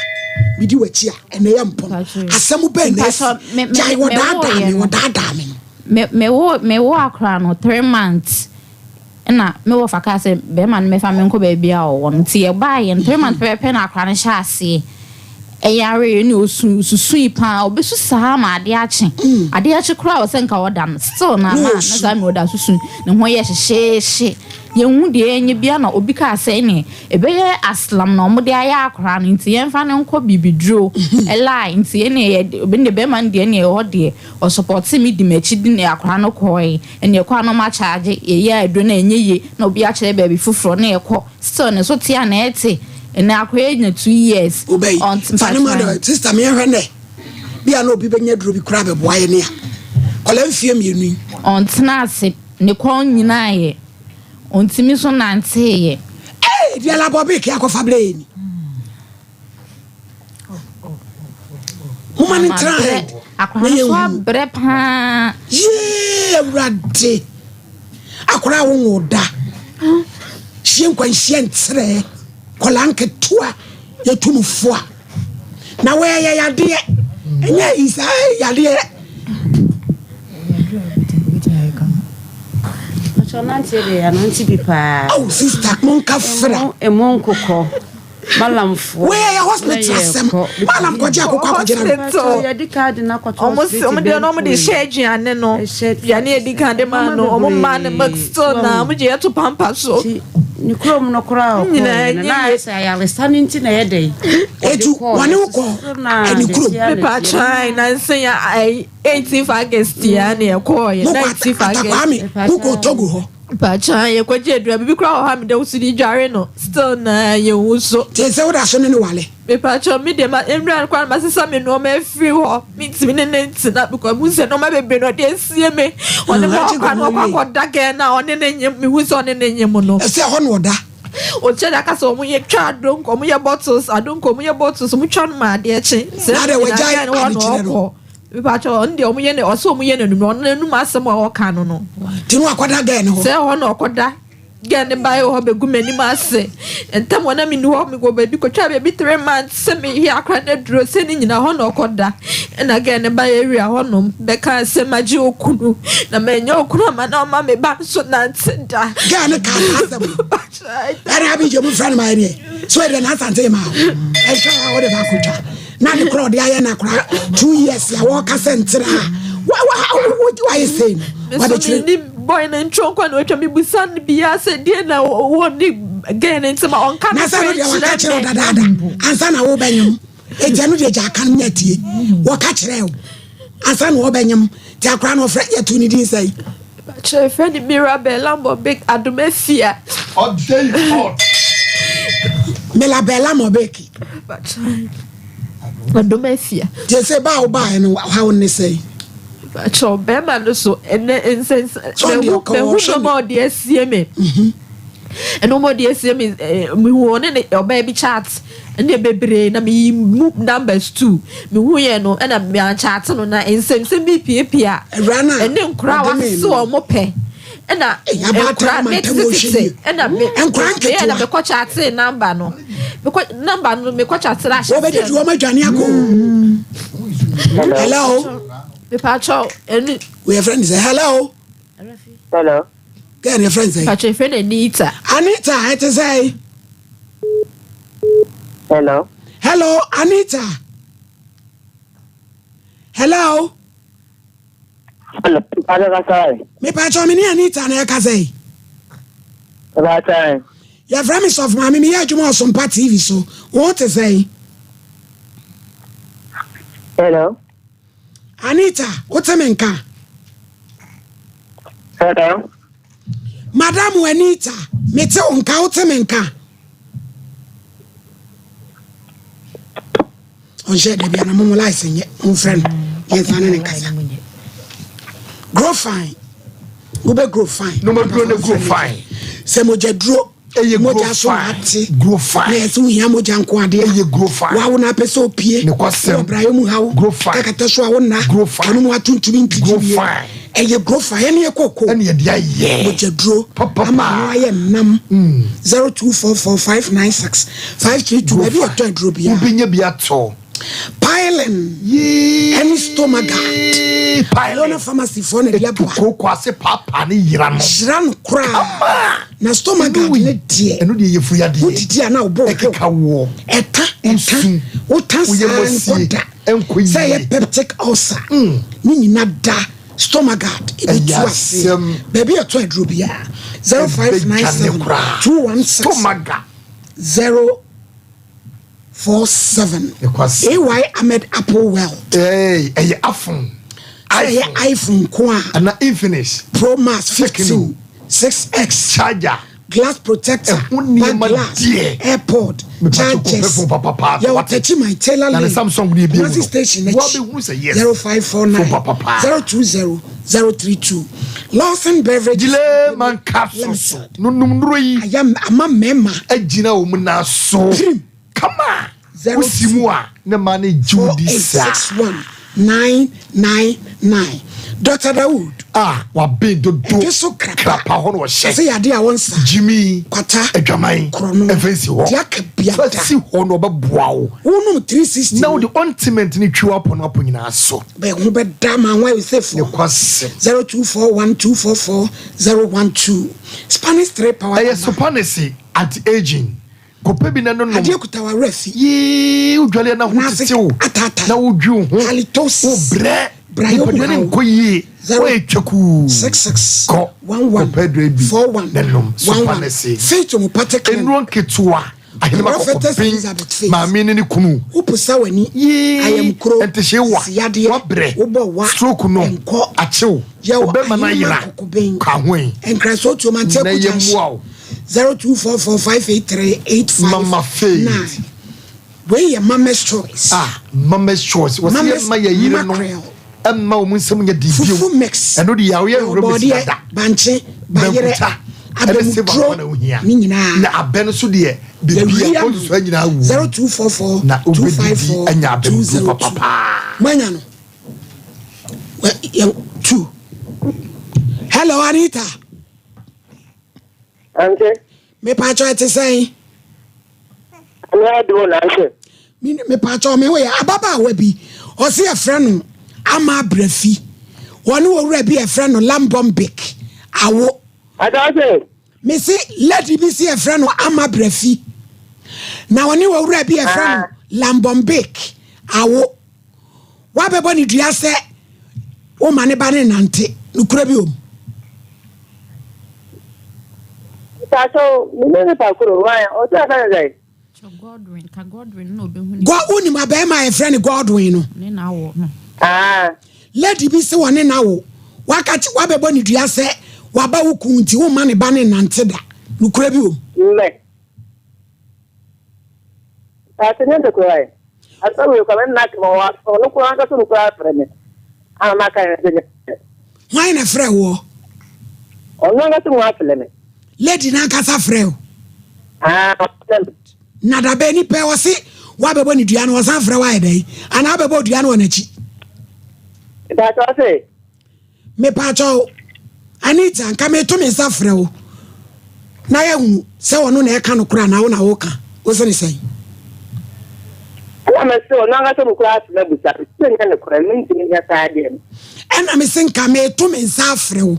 medi w'akyi a ɛnɛ yɛ mpɔn asɛm bɛn na asi gyae wɔdaadaa me wɔdaadaa me no. Me me wo me wo akora no 3 months. Ɛna me wɔfa kaa sɛ bɛɛma no mɛfa me nkɔ baabi a ɔwɔ no nti yɛbaeɛ no 3 months pɛpɛpɛ na akora no hyɛ aseɛ ɛyareɛ ne ɔsu susui paa ɔbɛsu saa ma adeɛ akye adeɛ akye koraa wɔ sɛ nka ɔda no still na na na saa mi ɔda susu ne ho yɛ hyehyeehye yɛnhu deɛ ɛnyɛ bia na obi kaa sɛ ɛne ɛbɛyɛ aslam na ɔmo de ayɛ akora no nti yɛmfa no nkɔ bibiduro ɛlae nti ɛne yɛ ɛne bɛɛma no deɛ ɛne ɛhɔ deɛ ɔsupɔte me di m'akyi de ne akora no kɔe Ɛnna ɛkɔ a na wɔakyagye, yɛyɛ aduro no a ɛnyɛ yie, na obi akyerɛ baabi foforɔ na yɛkɔ. Still ne so te a na ɛte. Ɛnɛ akɔyɛ anya 2 years. Wobɛyi. Ɔnte Fa no ma mpakyɛ. dɔ. Sister me yɛhwɛ nɛ. Bi a na obi bɛnya aduro bi koraa bɛboa yɛ ne a. Kɔla mfie mmienu yi. Ɔntena ase, ne kɔn nyinaa yɛ. Ɔntumi nso nanteeɛ. Ee, deɛ labɔbeke akɔfa berɛ yɛ ni. Moma no ntena ha Akwadaa no so abrɛ paa. Yee awurade. Akwadaa wo nwo da. Hyia nkwanhyia nkyerɛ. Kɔla nketewa yɛtu no fo a. Na wɔyɛ yadeɛ. Ɛnyɛ yi saa yadeɛ. Ɔkyɛ nanteɛ deɛ yɛanante bi paa. Oh sister monka fra. Emu nkokɔ. Malamfoɔ. Wei ɛyɛ hospital asɛm. Malam kɔgye akokɔ akɔgye na. Hospital. Yɛde kaadi na akɔto Ɔmo se ɔmo deɛ na ɔmo de hyɛ aduane no. Aduane yɛdi kan de maa no ɔmo maa no milk still na ɔmo gye yɛto pampa so. Ne kurom no koraa ɔkɔɔ Nyinaa no nyɛ na yie. ayɛ sɛ ayaresa no nti na ɛyɛ dɛn. Etu wɔne wo kɔ ɛne kurom. Mepa kyɛw nansa ya ayi 18th August ya na yɛkɔɔ yɛ 19th August. Atakwame wokɔ Togo hɔ. Mpakyɛw yɛkɔgye aduane bibi koraa wɔ hɔ a mede wo so de dware no still na yɛnwu so. Te sɛ woda so ne ne wale. Mepakyɛw me deɛ ma nwura no koraa no masesa me nneɛma afiri hɔ mentumi ne ne ntena because mehu sɛ nneɛma bebree na ɔde asie me ɔne me ɔkɔ no ɔkɔ akɔda gɛn na ɔne ne nyem mehu sɛ ɔne ne nyem no. Ɛsɛ ɛhɔ na ɔda. Ɔkyɛ de aka sɛ ɔmo yɛ twa adonko ɔmo yɛ bottles adonko ɔmo yɛ bottles ɔmo twa no ma adeɛ kye. Sɛ Na deɛ wagyae nyinaa gɛn hɔ na adekyerɛ no. ɔkɔ. Mepakyɛw ɔno deɛ ɔmo yɛ no ɔsɛ ɔmo yɛ no anum ɔno n'anum asɛm a ɔka no no. Ti no akɔda gɛn no hɔ. Sɛ ɛhɔ na ɔkɔda gɛn ne ba wɔ hɔ bɛgu m'anim ase ntɛm hɔ na menni hɔ mekɔ baabi kɔtwa baabi 3 months sɛ meyɛ akora no aduro sɛ ne nyina hɔ na ɔkɔda ɛna gɛn ne ba area hɔnom bɛka sɛ magye okunu na manya okunu ama na ɔma me ba nso nante da. Gɛn ne ka saa asɛm no. Ɛna abi gye mu fira no ma yɛ deɛ so ɛdeɛ n'asante ma o ɛhwɛ a wɔde ba akotwa na de korɔ ɔde ayɛ na kora 2 years a wɔka sɛ ntena a wa wa wayɛ sei no wɔde Meso kyerɛ. menni boy no ntwo nkwa na watwa mebusa no biaa sɛ deɛ na wɔ ne gɛn ne ntɛm a ɔnka Na no sɛ no deɛ wɔka kyerɛ wo me. dadaada ansa na wobɛnyem ɛgya no deɛ gya aka no nya tie wɔka kyerɛ wo ansa na wɔbɛnyem nti akora no ɔfrɛ yɛto ne din sɛi. Kyerɛ fɛ ne Mirabel Lambobik Adomafia. Ɔda yi hot. Mirabel Lambobik. Adomafia. Nti sɛ ba a wobaeɛ no haw ne sɛi. Kyerɛ bɛrima no so ɛnɛ nsɛnsɛn Sɛ ɔde mehu ɔka mehu ɔhwɛ nneɛma a ɔde asie me. Ɛnneɛma a ɔde asie me mehu ɔne ne ɔbaa bi chat ɛne bebree na meyi mu numbers two mehu yɛ no ɛna meanchat no na nsɛmsɛm bi piapia Awura no a ɛne nkora a ɔde me wasese no. wɔn pɛ ɛna abaatan nkora ama me ntam ɔhwɛ tete yie. ɛna me Nkora meyɛ na nketewa. mekɔ chat number no mekɔ number no mekɔ chat na ahyɛ wɔbɛdidi wɔn adwane akɔ. Hello. Mepakyɛw ɛne. Woyɛ friend sɛ hello. Hello. Gɛn yɛ friend sɛ. Pakyɛ fɛ no Anita. Anita ɛte sɛ. Hello. Hello Anita. Hello. Hello. Mpatsɔ kasa yi. Mepakyɛw me ne Anita na ɛka sɛ. Mpatsɔ. Yɛfrɛ me sɔfo maame meyɛ adwuma Ɔsompa TV so wo te sɛ. Hello. Anita wote me nka. Hello. Madam Anita mete wo nka wote me nka. Ɔnhyɛ dabi ana momo lice nyɛ momfrɛ no yɛnsa ne ne nkasa. Grow fine wobɛ grow fine. No ma duro ne grow fine. Sɛ mogya duro Ɛyɛ grow mogya so fine. ate Grow fine. na yɛsɛ wohia mogya nko adeɛ Ɛyɛ grow fine. wawo no apɛ sɛ opie Ne kwasɛm. wɔ brayɛ mu haw Grow fine. kakata so a wo nna Grow fine. ɔno mu atontumi ntiti Grow wie fine. ɛyɛ grow fine ɛne yɛ koko Ɛne yɛde ayɛ. mogya duro Papapa. ama ano ayɛ nam 0244 596 532 Grow baabi fine. yɛtɔ aduro biara Wobɛnya bi atɔ. Piling ɛne stomagard. Piling. Lona pharmacy foɔ na de aba. Kooko ase paapaa ne yira no. Hyira no koraa. Na stomagard ne deɛ. Ɛno deɛ yɛ firi adeɛ. Wodidi a na wobɔ Ɛkeka woɔ. Ɛta ɛta wota Woyɛ saa mɔsie. nkɔ da. Ɛnkɔ yie. Sɛ ɛyɛ peptic ulcer. Ne nyina da stomagard ebi tu Ɛyɛ ase. asɛm. Baabi a ɛtɔ aduro biara. 0597 Ɛbɛdwane koraa. 216 Stomagard. 047. AY Ahmed Apple World. Ee ɛyɛ iPhone. Sɛ ɛyɛ iPhone ko a. Ana Infinix. Pro Max 15 6X. Charger. Glass protector. Ɛho nneɛma back glass, deɛ. AirPod. Chargers. Phone papapa. Yɛwɔ Tɛkyi my Taylor Na ne Lane. Samsung deɛ ebi mu Kumasi no. station Wa akyi. bɛhunu sɛ yes. 0549 Phone papapa. 020 032. Lawson Beverage. Delay man capsules. Nunum nuro yi. Ayam ama mmarima. Agyina wɔn nan so. Kama. Wosi mu a ne ma ne gye wo di saa. 4861 999. Dr. Dawood. A waben dodo. Ɛdwe so krapa. Krapa hɔ na ɔhyɛ. Ɔsɛ yadeɛ a wɔnsa. Gyimi. Kwata. Adwaman. Korɔno. Ɛfɛ nsi hɔ. Deɛ aka bia da. Fa si hɔ na ɔbɛboa wo. Wonom 360. Na wode ointment ne twi w'apɔ no apɔ nyinaa so. Bɛ ho bɛda ma ho ayɛ sɛ Ne kwasɛm. 0241 244 012 Spanish 3 power. Ɛyɛ sopanese anti aging. Kɔpɛ bi na no nom. Adeɛ kuta w'awerɛ fi. Yee wodwale na ho tete wo. Na wodwi wo ho. Halitosis. Wo brɛ. Brayɛ Nipadua ne nkɔ yie. Woayɛ twakuu. 66 Kɔ. 11 Kɔpɛ aduro bi 41 na nom. 11 Sopanese. Faith Homeopathic Clinic. Nnuro nketewa. Ahenema Prophetess kɔkɔben. Elizabeth Faith. Maame ne ne kunu. Woposa w'ani. Yee. Ayamkuro. Ntehyee wa. Siyadeɛ. Wabrɛ. Wobɔ wa. Stroke no. Nkɔ. Akyew. Yɛwɔ Ɔbɛma no Ahenema ayera. Kɔkɔben. Ka ho yi. Nkrasoɔ tuom Na Antiako yɛ Junction. mmoa wo. 0244583859. Mama Faith. Wei yɛ Mama's Choice. Ah, Mama's Choice. Wɔsi Mama's yɛ mma yɛ yere no. Mackerel. Ɛmma wɔn nsɛm nyɛ di bio. Fufu mix. Ɛno de yɛ awoyɛ wura bɛsi Bɔɔdeɛ, dada. bankye, bayerɛ, Bankuta. Ɛne silver abamuduro nkwa na ohia. ne nyinaa. Na abɛ no so deɛ beebi a Yɛwia kɔntu so nyinaa wu. 0244 Na obedidi 254 anya abɛmuduro 202. papapaa. Moanya no. Wɛ- yɛ- Two. Hello Anita. Ante. Mepaakyɛw ɛte sɛn? Ɛne adi wo nanse. Mepaakyɛw me ho yɛ ababaawa bi ɔse yɛfrɛ no Ama Abrafi wɔne owura bi yɛfrɛ no Lambɔmbik awo. Adaase. Mese lady bi se yɛfrɛ no Ama Abrafi na ɔne owura bi yɛfrɛ no Lambɔmbik awo. Wabɛbɔ ne dua sɛ woma ne ba ne nante nokora bi wom. Gɔ wonim abɛɛma a yɛfrɛ no Godwin no? Lady bi se wɔne no awo. Waka kye wabɛbɔ ne dua sɛ waba wo kun nti womma ne ba ne nante da. Nokorɛ bi wom? Hwan na ɛfrɛ woɔ? Lady no ankasa frɛ wo? Na da bɛn nipa ɔse woabɛbɔ ne dua no ɔsan frɛ wo ayɛ dɛn? Anaa wobɛbɔ dua no wɔ n'akyi? Mepaakyɛw, Anita, nka meto me nsa frɛ wo na yɛahunu sɛ ɔno na ɛka nokorɛ anaa wo na woka. Wo se ne sɛn? Ɛna mese ɔno ankasa mu koraa asɛm abusa me sɛ nyɛ nokorɛ, mentumi nyɛ saa adeɛ no. Ɛna mese nka meto me nsa afrɛ wo,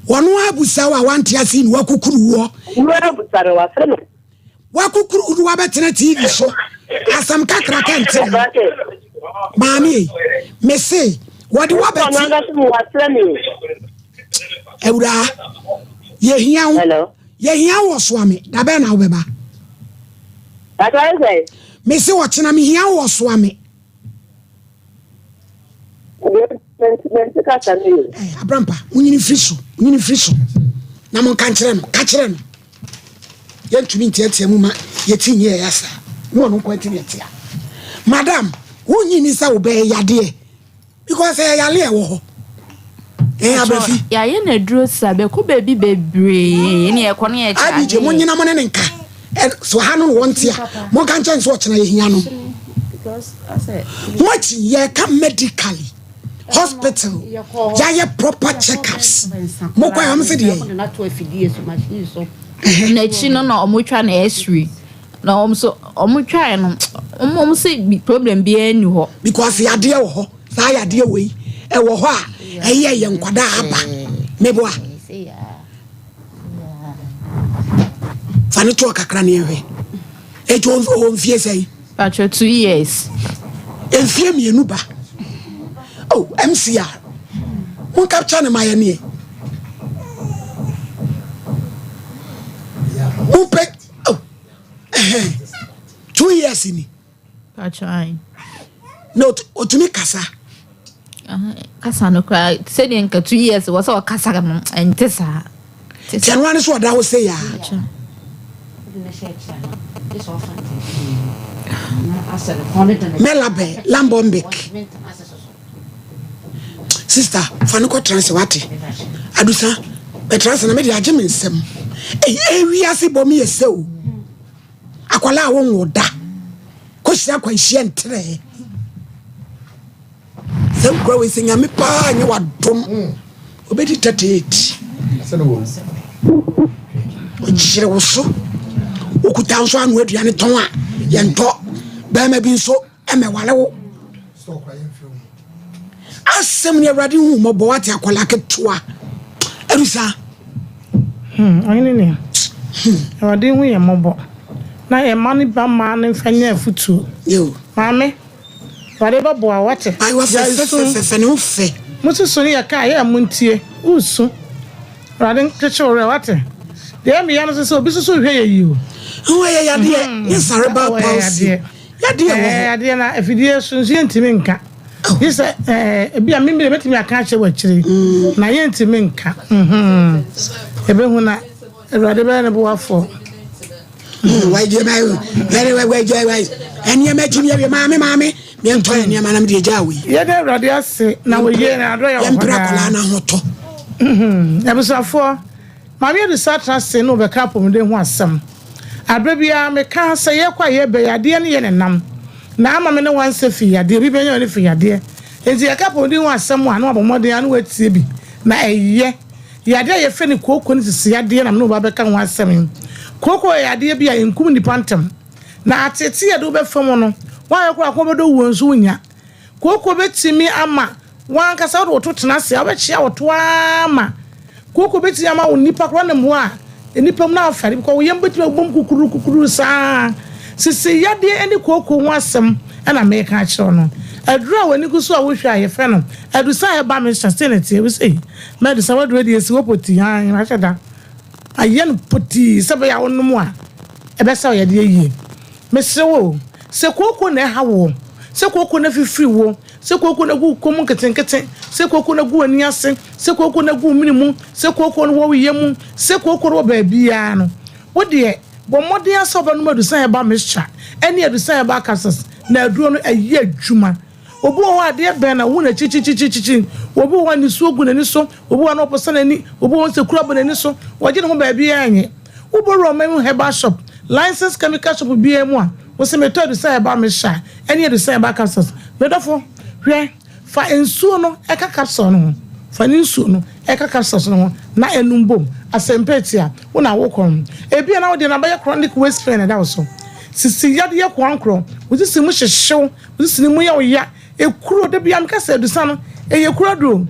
ɔno abusa wo a wante ase yi na wakukuru woɔ. Ɔno abusa me, wafrɛ me. Wakukuru no wabɛtena TV so asɛm kakraka nti no maame yi mese wɔde wabɛte awuraa yɛhia wo yɛhia wo wɔ soa me da bɛn na wobɛba mese wɔkyena mehia wo wɔ soa me Abrampa monyini mfiri so monyini mfiri so na monka nkyerɛ no ka kyerɛ no yɛntumi nteatea mu ma yɛti nyɛ ɛyɛ saa ne ɔno nko ntumi ntea madam wonyi ni sɛ wobɛyɛ yadeɛ because ɛyɛ yale ɛwɔ hɔ ɛyɛ abrafi yɛayɛ no aduro sa bɛkɔ baabi bebree ne yɛkɔ ne yɛkyɛ abigye mo nyina mo ne ne nka so ha no na wɔnte a monka nkyɛn sɛ ɔkyena yɛhia no moakyi yɛka medically hospital yɛayɛ proper checkups mokɔ a wɔn sɛ deɛ n'akyi no na wɔtwa no x-ray na wɔn nso wɔtwae no wɔn wɔn sɛ problem biara nni hɔ. Because yadeɛ wɔ hɔ saa yadeɛ wei ɛwɔ hɔ a ɛyɛ yɛ nkwadaa aba meboa. Fa no toɔ kakra ne yɛnhwɛ. Eti ɔwɔ mfie sɛn? Patro 2 years. Mfie mmienu ba. Oh, MCR. Mon capture ne ma yɛ neɛ. Mon pɛ oh, ɛhɛn. 2 years ni. Patro ayi. Na otumi kasa. Kasa no koraa sɛdeɛ nka 2 years wɔ sɛ ɔkasa no ɛnte saa. Tiɛ no ano so ɔda hɔ sɛ yaa. Mɛlabɛ Lambɔmbek. Sista fa no kɔtena ase wate. Adusa bɛtena ase na mede agye me nsam. Eyi ewiase bɔ me yɛ sɛ o. Akwadaa a wonwo da. Kɔhyia akwanhyia ntrɛ. Sɛ nkura wei sɛ nyame paa nyɛ wadom. Obedi 38. Ɔkyerɛ wo so. Okuta nso ano aduane tɔn a yɛntɔ. Bɛrima bi nso ɛmɛwale wo. Asɛm ni Awurade hu mmɔbɔ wate akwadaa ketewa. Adusa. Hmm, ɔhene ni. Hmm. Awurade hu yɛn mmɔbɔ. Na yɛn mma ne ba mmaa no mfa nyɛ afutuo. Maame. Awurade bɛboa wo, wate? Ayewa fɛfɛfɛfɛ ne ho fɛ. Mo susu no yɛ kaa, yɛ a montie. Woresu. Awurade nkyekye wo werɛ, wate? Deɛ ɛyɛ me ya no nso sɛ obi nso so rehwɛ yɛ yie o. Ho ɛyɛ yadeɛ, nyɛ cerebral palsy. Yadeɛ wɔ hɔ. Yadeɛ na afidie so nso yɛntumi nka. Gye sɛ ɛɛ ebi a mímire bɛtumi aka akyerɛ wɔ akyire. Na yɛntumi nka. Ebehu na Awurade bɛyɛ ne boafoɔ. Nneɛma akyi yɛ maame maame meɛntɔ yɛ nneɛma na mede agya wei. Yɛda Awurade ase na wɔyie na adɔ yɛ wɔ hɔ Yɛmpere akwadaa no ahotɔ. Abusuafoɔ, Maame Adusa atena ase na ɔbɛka apɔmuden ho asɛm. Aberɛ biara meka sɛ yɛkɔ a yɛba yi adeɛ no yɛ ne nam na ama me ne wansɛ fi yadeɛ obi bɛnya ɔne fi yadeɛ. Enti yɛka apɔmuden ho asɛm a na wabɔ mmɔden ara na watie bi na ɛyɛ. Yadeɛ a yɛfrɛ no kooko ne sisi yadeɛ na me ne wo ba bɛka ho asɛm yi. Kooko yɛ yadeɛ bi a ɛnkum nnipa ntɛm. Na ateetee a ɛde wo bɛfa mu no, woayɛ koraa ko bɛdɔ wuo nso wonnya. Kooko bɛtumi ama w'ankasa wode wo to tena ase a, wobɛkyea wo to ara ma kooko bɛtumi ama wo nnipa koraa ne mmoa a nnipa mu na afɛre because wo yam bɛtumi abom kukuru kukuru saa. Sisi yadeɛ ne kooko ho asɛm na meka akyerɛ wo no. Aduro a w'ani gu so a wohwɛ a yɛfrɛ no Adusa herbal mixture sei na ɛteɛ. Wo sei Mɛde sɛ waduro deɛ esi hɔ potii hann mahyɛ da ayɛ no potii sɛ ɛbɛyɛ a wonom a ɛbɛsa wo yadeɛ yie. Mesrɛ wo o, sɛ kooko na ɛha woɔ, sɛ kooko na afifiri wo, sɛ kooko na agu wo kɔn mu nketenkete, sɛ kooko na agu w'ani ase, sɛ kooko na agu wo mene mu, sɛ kooko no wɔ wo yam mu, sɛ kooko no wɔ baabiara no, wo deɛ bɔ mmɔden ara sɛ wobɛnom Adusan Herbal Mixture ne Adusan Herbal Capsules na aduro no ɛyɛ adwuma. Obi wɔ hɔ a, adeɛ bɛn na wohu no akyirikyirikyirikyiri? Obi wɔ hɔ a, nisuo gu n'ani so. Obi wɔ hɔ a, na ɔposa n'ani. Obi wɔ hɔ a, nsekuro abɔ n'ani so. Ɔgye ne ho baabiara nye. Wobɔ wura ɔman mu herbal shop, licensed chemical shop biara mu a, wose metɔ Adusa herbal mixture a, ɛne Adusa herbal capsules. Me dɔfo, hwɛ, fa nsuo no ka capsule no ho. Fa ne nsuo no ka capsules no ho na ɛnum bom. Asɛmpa atia, wo na wokɔ no. Ebia na wo deɛ no abɛyɛ chronic waist pain na ɛda wo so. Sisi yadeɛ koankorɔ, wo sisi mu hyehye wo. Wo sisi no mu yɛ wo ya. Ekuro, da biara meka sɛ adusa no, ɛyɛ kuro aduro.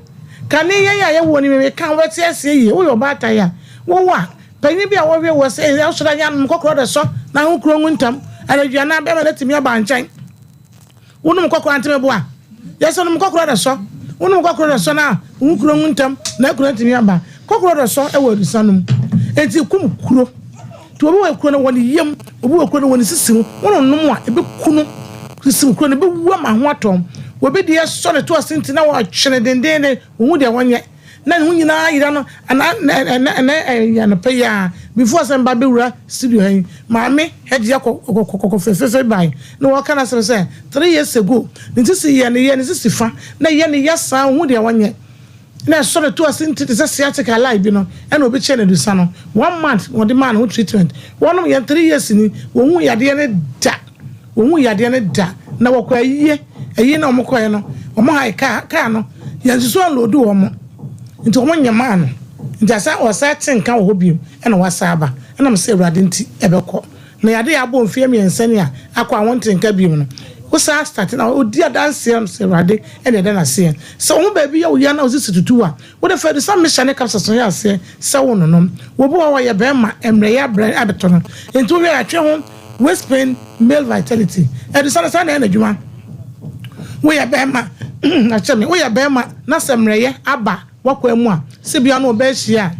Kane yɛn a yɛwɔ no meka wobɛte aseɛ yie. Woyɛ ɔbaatan a, wowo a, panyin bi a wɔhwɛ wɔ sɛ ɛyɛ asɔre anyɛ anom kɔkorɔ de sɔ na ho kuro ngu ntam. Anadwo anaa bɛrima no atumi aba nkyɛn. Wonom kɔkorɔ ante meboa. Yɛsɛ nom kɔkorɔ de sɔ. Wonom kɔkorɔ de sɔ na ho kuro ngu ntam na akuro atumi aba. Kɔkorɔ de sɔ wɔ adusa no mu. Enti kum kuro. Nti obi wɔ kuro no wɔ ne yam, obi wɔ kuro no wɔ ne sisi mu, wɔn nom a ebeku no, sisi mu kuro no ebewu ama ho atɔ. Obi deɛ sɔ ne to ase nti na wɔtwe no dendeenden, ohun deɛ wɔnyɛ. Na ne ho nyinaa yera no, ana ɛnɛ ɛnɛ ɛyɛ anɔpa yi ara, before sɛ mba bɛwura studio ha yi, maame Hajia kɔ kɔ kɔ fɛfɛɛfɛ bae na wɔka n'asɛm sɛ 3 years ago ne sisi yɛ ne yɛ ne sisi fa na ɛyɛ ne ya saa, ohun deɛ wɔnyɛ. Na ɛsɔ ne to ase nti te sɛ sciatica lie bi no ɛna obi kyɛɛ no adusa no one month na wɔde maa ne ho treatment wɔnom yɛn 3 years ni wɔnhu yadeɛ no da wɔnhu yadeɛ no da na wɔkɔ ayie ayie na wɔn kɔɛ no wɔn hae kaa kaa no yɛn nsusu anloadu wɔn nti wɔn nyɛ maa no nti asa ɔsa te nka wɔ hɔ bio ɛna wasa aba ɛna mo sɛ Awurade nti ɛbɛkɔ na yadeɛ yɛ abɔ mfeɛ 3 ni a akɔ a wɔnte nka bio no wosan start na odi adanseɛ sɛ Awurade ɛna ɛda n'aseɛ sɛ wo ho baabi yɛ wo ya na wo sisi tutu a wode fa adusa mehyɛ ne capsules no yɛ aseɛ sɛ wo nonom wobi wɔ hɔ yɛ bɛrima mmerɛ yɛ abrɛ abɛtɔ no nti wohwɛ atwe ho waist pain male vitality adusa no saa na ɛyɛ n'adwuma. Woyɛ bɛrima akyɛ me woyɛ bɛrima na sɛ mmerɛyɛ aba wakwan mu a sɛ bia no ɔbɛɛ hyia a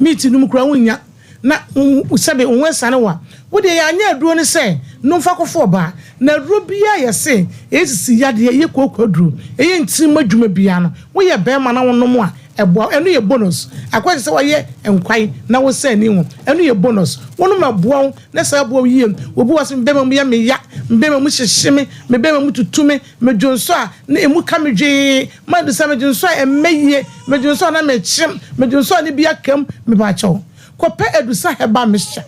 meat no mu koraa wonnya na sɛbe wo ho asiane wo a, wo deɛ yɛanyɛ aduro no sɛ nom fa kɔfa ɔbaa. Na aduro biara a yɛse ɛyɛ sisi yadeɛ, ɛyɛ kooko aduro, ɛyɛ ntini mu adwuma biara no, woyɛ barima na wonom a, ɛboa wo. Ɛno yɛ bonus. Akɔyɛ te sɛ woayɛ nkwan na wosan ani ho. Ɛno yɛ bonus. Wonom a ɛboa wo na ɛsan boa wo yie. Obi wɔ hɔ a ɔse me bɛrima mu yɛ me ya, me bɛrima mu hyehye me, me bɛrima mu tutu me, medwonsɔ a na ɛmu ka me dwee, mabisa medwonsɔ a ɛmmɛ yie, medwonsɔ a na mekyem, medwonsɔ a ne bi aka mu, mepaakyɛw. Kɔpɛ Adusa Herbal Mixture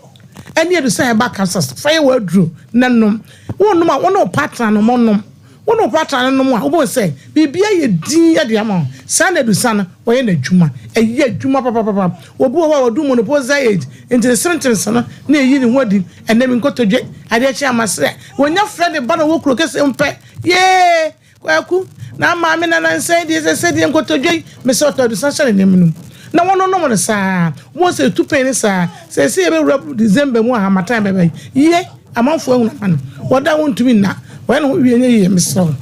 ne Adusa Herbal Capsules fa yɛ w'aduro na nom. Wonom a, wo ne wo partner no monnom. Wo ne wo partner no nom a, wobɛhu sɛ biribi ayɛ dinn de ama wo. Saa na adusa no, wɔyɛ n'adwuma. Ɛyɛ adwuma papapapa. Obi wɔ hɔ a wadu menopausal age, nti ne symptoms no na ɛyi ne ho adi. Ɛnnɛ me nkotodwe, adeɛ kye a masrɛ. Wɔnya frɛ ne ba na ɔwɔ kuro kɛseɛ mu pɛ, yee! Kwaku, na maame na nansa yi deɛ sɛ sɛdeɛ nkotodwe yi, mesɛ ɔtɔ adusa hyɛ ne nneɛma no mu. Na wɔnonom no saa. Wobɛhu sɛ ɛtu pɛn no saa. Seesei yɛbɛwura December mu a harmattan bɛba yi, yie, amanfoɔ ahunu amane. Wɔda a wɔntumi nna. Wɔyɛ ne ho wie nyɛ yie, mesrɛ wo.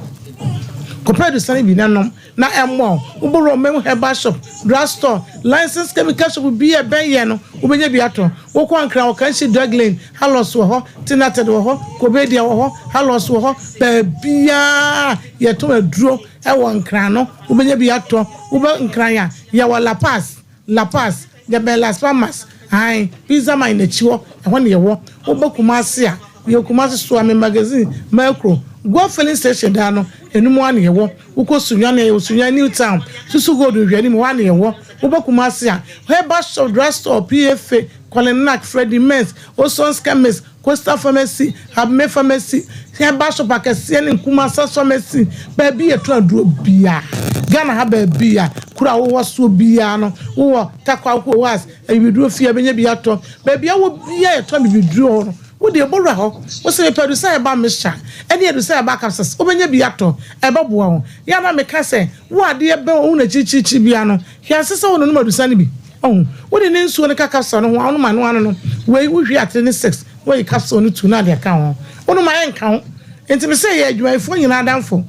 Kɔpɛ adusa no bi na nom na ɛmmoa wo. Wobɛwura ɔman mu herbal shop, drug store, licensed chemical shop biara a ɛbɛn yɛn no, wobɛnya bi atɔ. Wokɔ Ankara, Ɔkanhyi Drug Lane, Halos wɔ hɔ, Tinated wɔ hɔ, Kobedia wɔ hɔ, Halos wɔ hɔ, baabiara yɛtɔn aduro wɔ Nkran no, wobɛnya bi atɔ. Woba Nkran a, yɛwɔ La Paz, La Paz, yɛbɛn Las Palmas, ae, Pizza Man akyi hɔ, ɛhɔ na yɛwɔ. Woba Kumasi a, yɛwɔ Kumasi Suame Magazine, Mercro, Goil Filling Station dan no, ɛno mu ara na yɛwɔ. Wokɔ Sunyani a, yɛwɔ Sunyani New Town, Susu Gold nhwɛanim, hɔ ara na yɛwɔ. Woba Kumasi a, Herbal Shop, Drug Store, PFA, Colin Knack, Freddie Mens, Oson's Chemist, Coastal Pharmacy, Habme Pharmacy, Herbal Shop akɛseɛ ne nkumaa Sas Pharmacy, baabi yɛtɔn aduro biara. Ghana ha baabi a kuro a wowɔ soɔ biara no, wowɔ Tarkwa wokɔ Oas, abibiduro fie a bɛnya bi atɔ. Baabi a wowɔ biara yɛtɔn abibiduro hɔ no, wo deɛ bɔwura hɔ. Wo sɛ mepɛ Adusa Herbal Mixture ɛne Adusa Herbal Capsules, wobɛnya bi atɔ. Ɛbɛboa wo. Yɛ a na meka sɛ, wo adeɛ bɛn wo ho na akyirikyirikyiri biara no, hwɛ ase sɛ wononom adusa no bi. Ɔho, wode ne nsuo no ka capsule no ho a, wonom ano ano no, wei wohwie atere ne 6 na wayi capsule no tu na ade aka ho. Wonom a ɛnka ho. Nti me sɛ yɛ adwumayɛfoɔ nyinaa adamfo.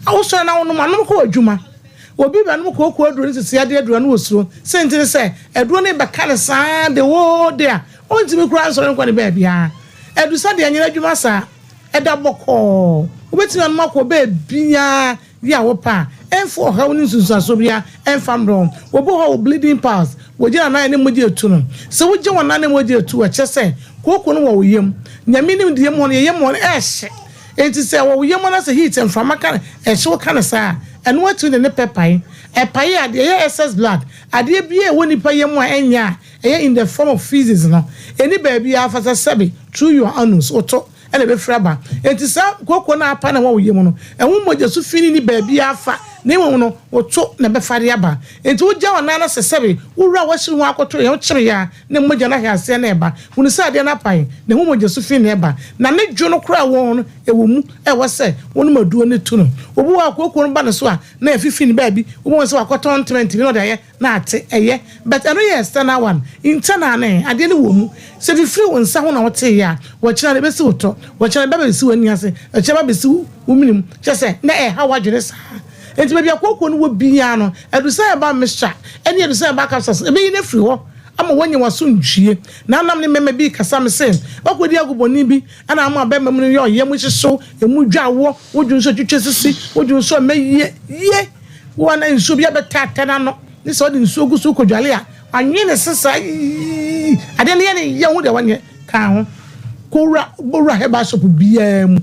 A wosɔre na wonom a, nom kɔ w'adwuma. Obi bɛnom kooko aduro ne sisi adeɛ aduro a na ɔsuro. Sɛ nti ne sɛ, aduro no rebɛka no saa the whole day a, ɔntumi koraa nsɔre nkɔ ne baabiara. Adusa deɛ ɛnyɛ adwuma saa. Ɛda bɔkɔɔ. Wobɛtumi anom akɔ baabiara. Yi a wopɛ a, ɛmfa ɔhaw ne nsunsuansoɔ biara ɛmfa mbrɛ wɔn. Obi wɔ hɔ a ɔwɔ bleeding piles, wɔgyina nan ne mogya etu no. Sɛ wogya wɔn nan ne mogya etu a, kyerɛ sɛ kooko no wɔ wo yam. Nyame nim deɛ mu hɔ no, yɛn yam hɔ no ɛɛhye. Enti sɛ ɛwɔ wo yam na sɛ heat, mframa ka no, ɛhyew ka no saa a, ɛno atumi de ne pɛ pae. Ɛpae a, deɛ ɛyɛ excess blood, adeɛ biara a ɛwɔ nipa yam a ɛnyɛ a ɛyɛ in the form of feces no, ɛnni baabiara fa sɛ sɛbe through your anus, woto. na ɛbɛfiri aba. Enti saa kooko no a apa na ɛwɔ wo yam no, ɛho mogya su fi no nni baabiara fa, na mmom no, wo to na ɛbɛfa de aba. Enti wogya w'anan no ase sɛbe wo wura a woahyiri ho akɔto yɛn, wokyere yɛn a, na mogya no ahwe aseɛ na ɛba. Hunu sɛ adeɛ no apae, na ɛho mogya su fi na ɛba. Na ne dwo no koraa a ɛwɔ ho no, ɛwɔ mu a ɛwɔ sɛ wonom aduro no tu no. Obi wɔ hɔ a kooko no ba ne so a, na afifi no baabi. Wobɛhu sɛ wakɔtɔn ntrɛnte bi na ɔde ayɛ na ate ɛyɛ but ɛno yɛ external one, internal no ɛ, adeɛ no wɔ mu, sɛ fifiri wo nsa ho na wotee a, wɔkyena no ɛbɛsi wo tɔ, wɔkyena no ɛbɛba bɛsi w'ani ase, ɛkyena ɛbɛba bɛsi wo mene mu, kyerɛ sɛ na ɛha w'adwene saa. Nti baabi a kooko no wɔ biara no, adusan a ɛba mixture ɛne adusan a ɛba capsules no, ɛbɛyi no afiri hɔ ama woanya w'asomdwie. Na nam ne mmarima bi rekasa, mese, woakɔdi agobɔne bi ɛna ama bɛrima mu no yɛ ɔyam hyehyew, ɛmu dwa woɔ, wodwo nso twitwa sisi, wodwo nso ɛmɛ yie, yie. Wo a na nsuo bi abɛtaataa n'ano ne sɛ ɔde nsuo gu so kɔdwale a, wanwene ne se saa yii adeɛ no yɛ ne yɛ ho deɛ wɔnyɛ kaa ho. Kɔwura bɔwura herbal shop biara mu,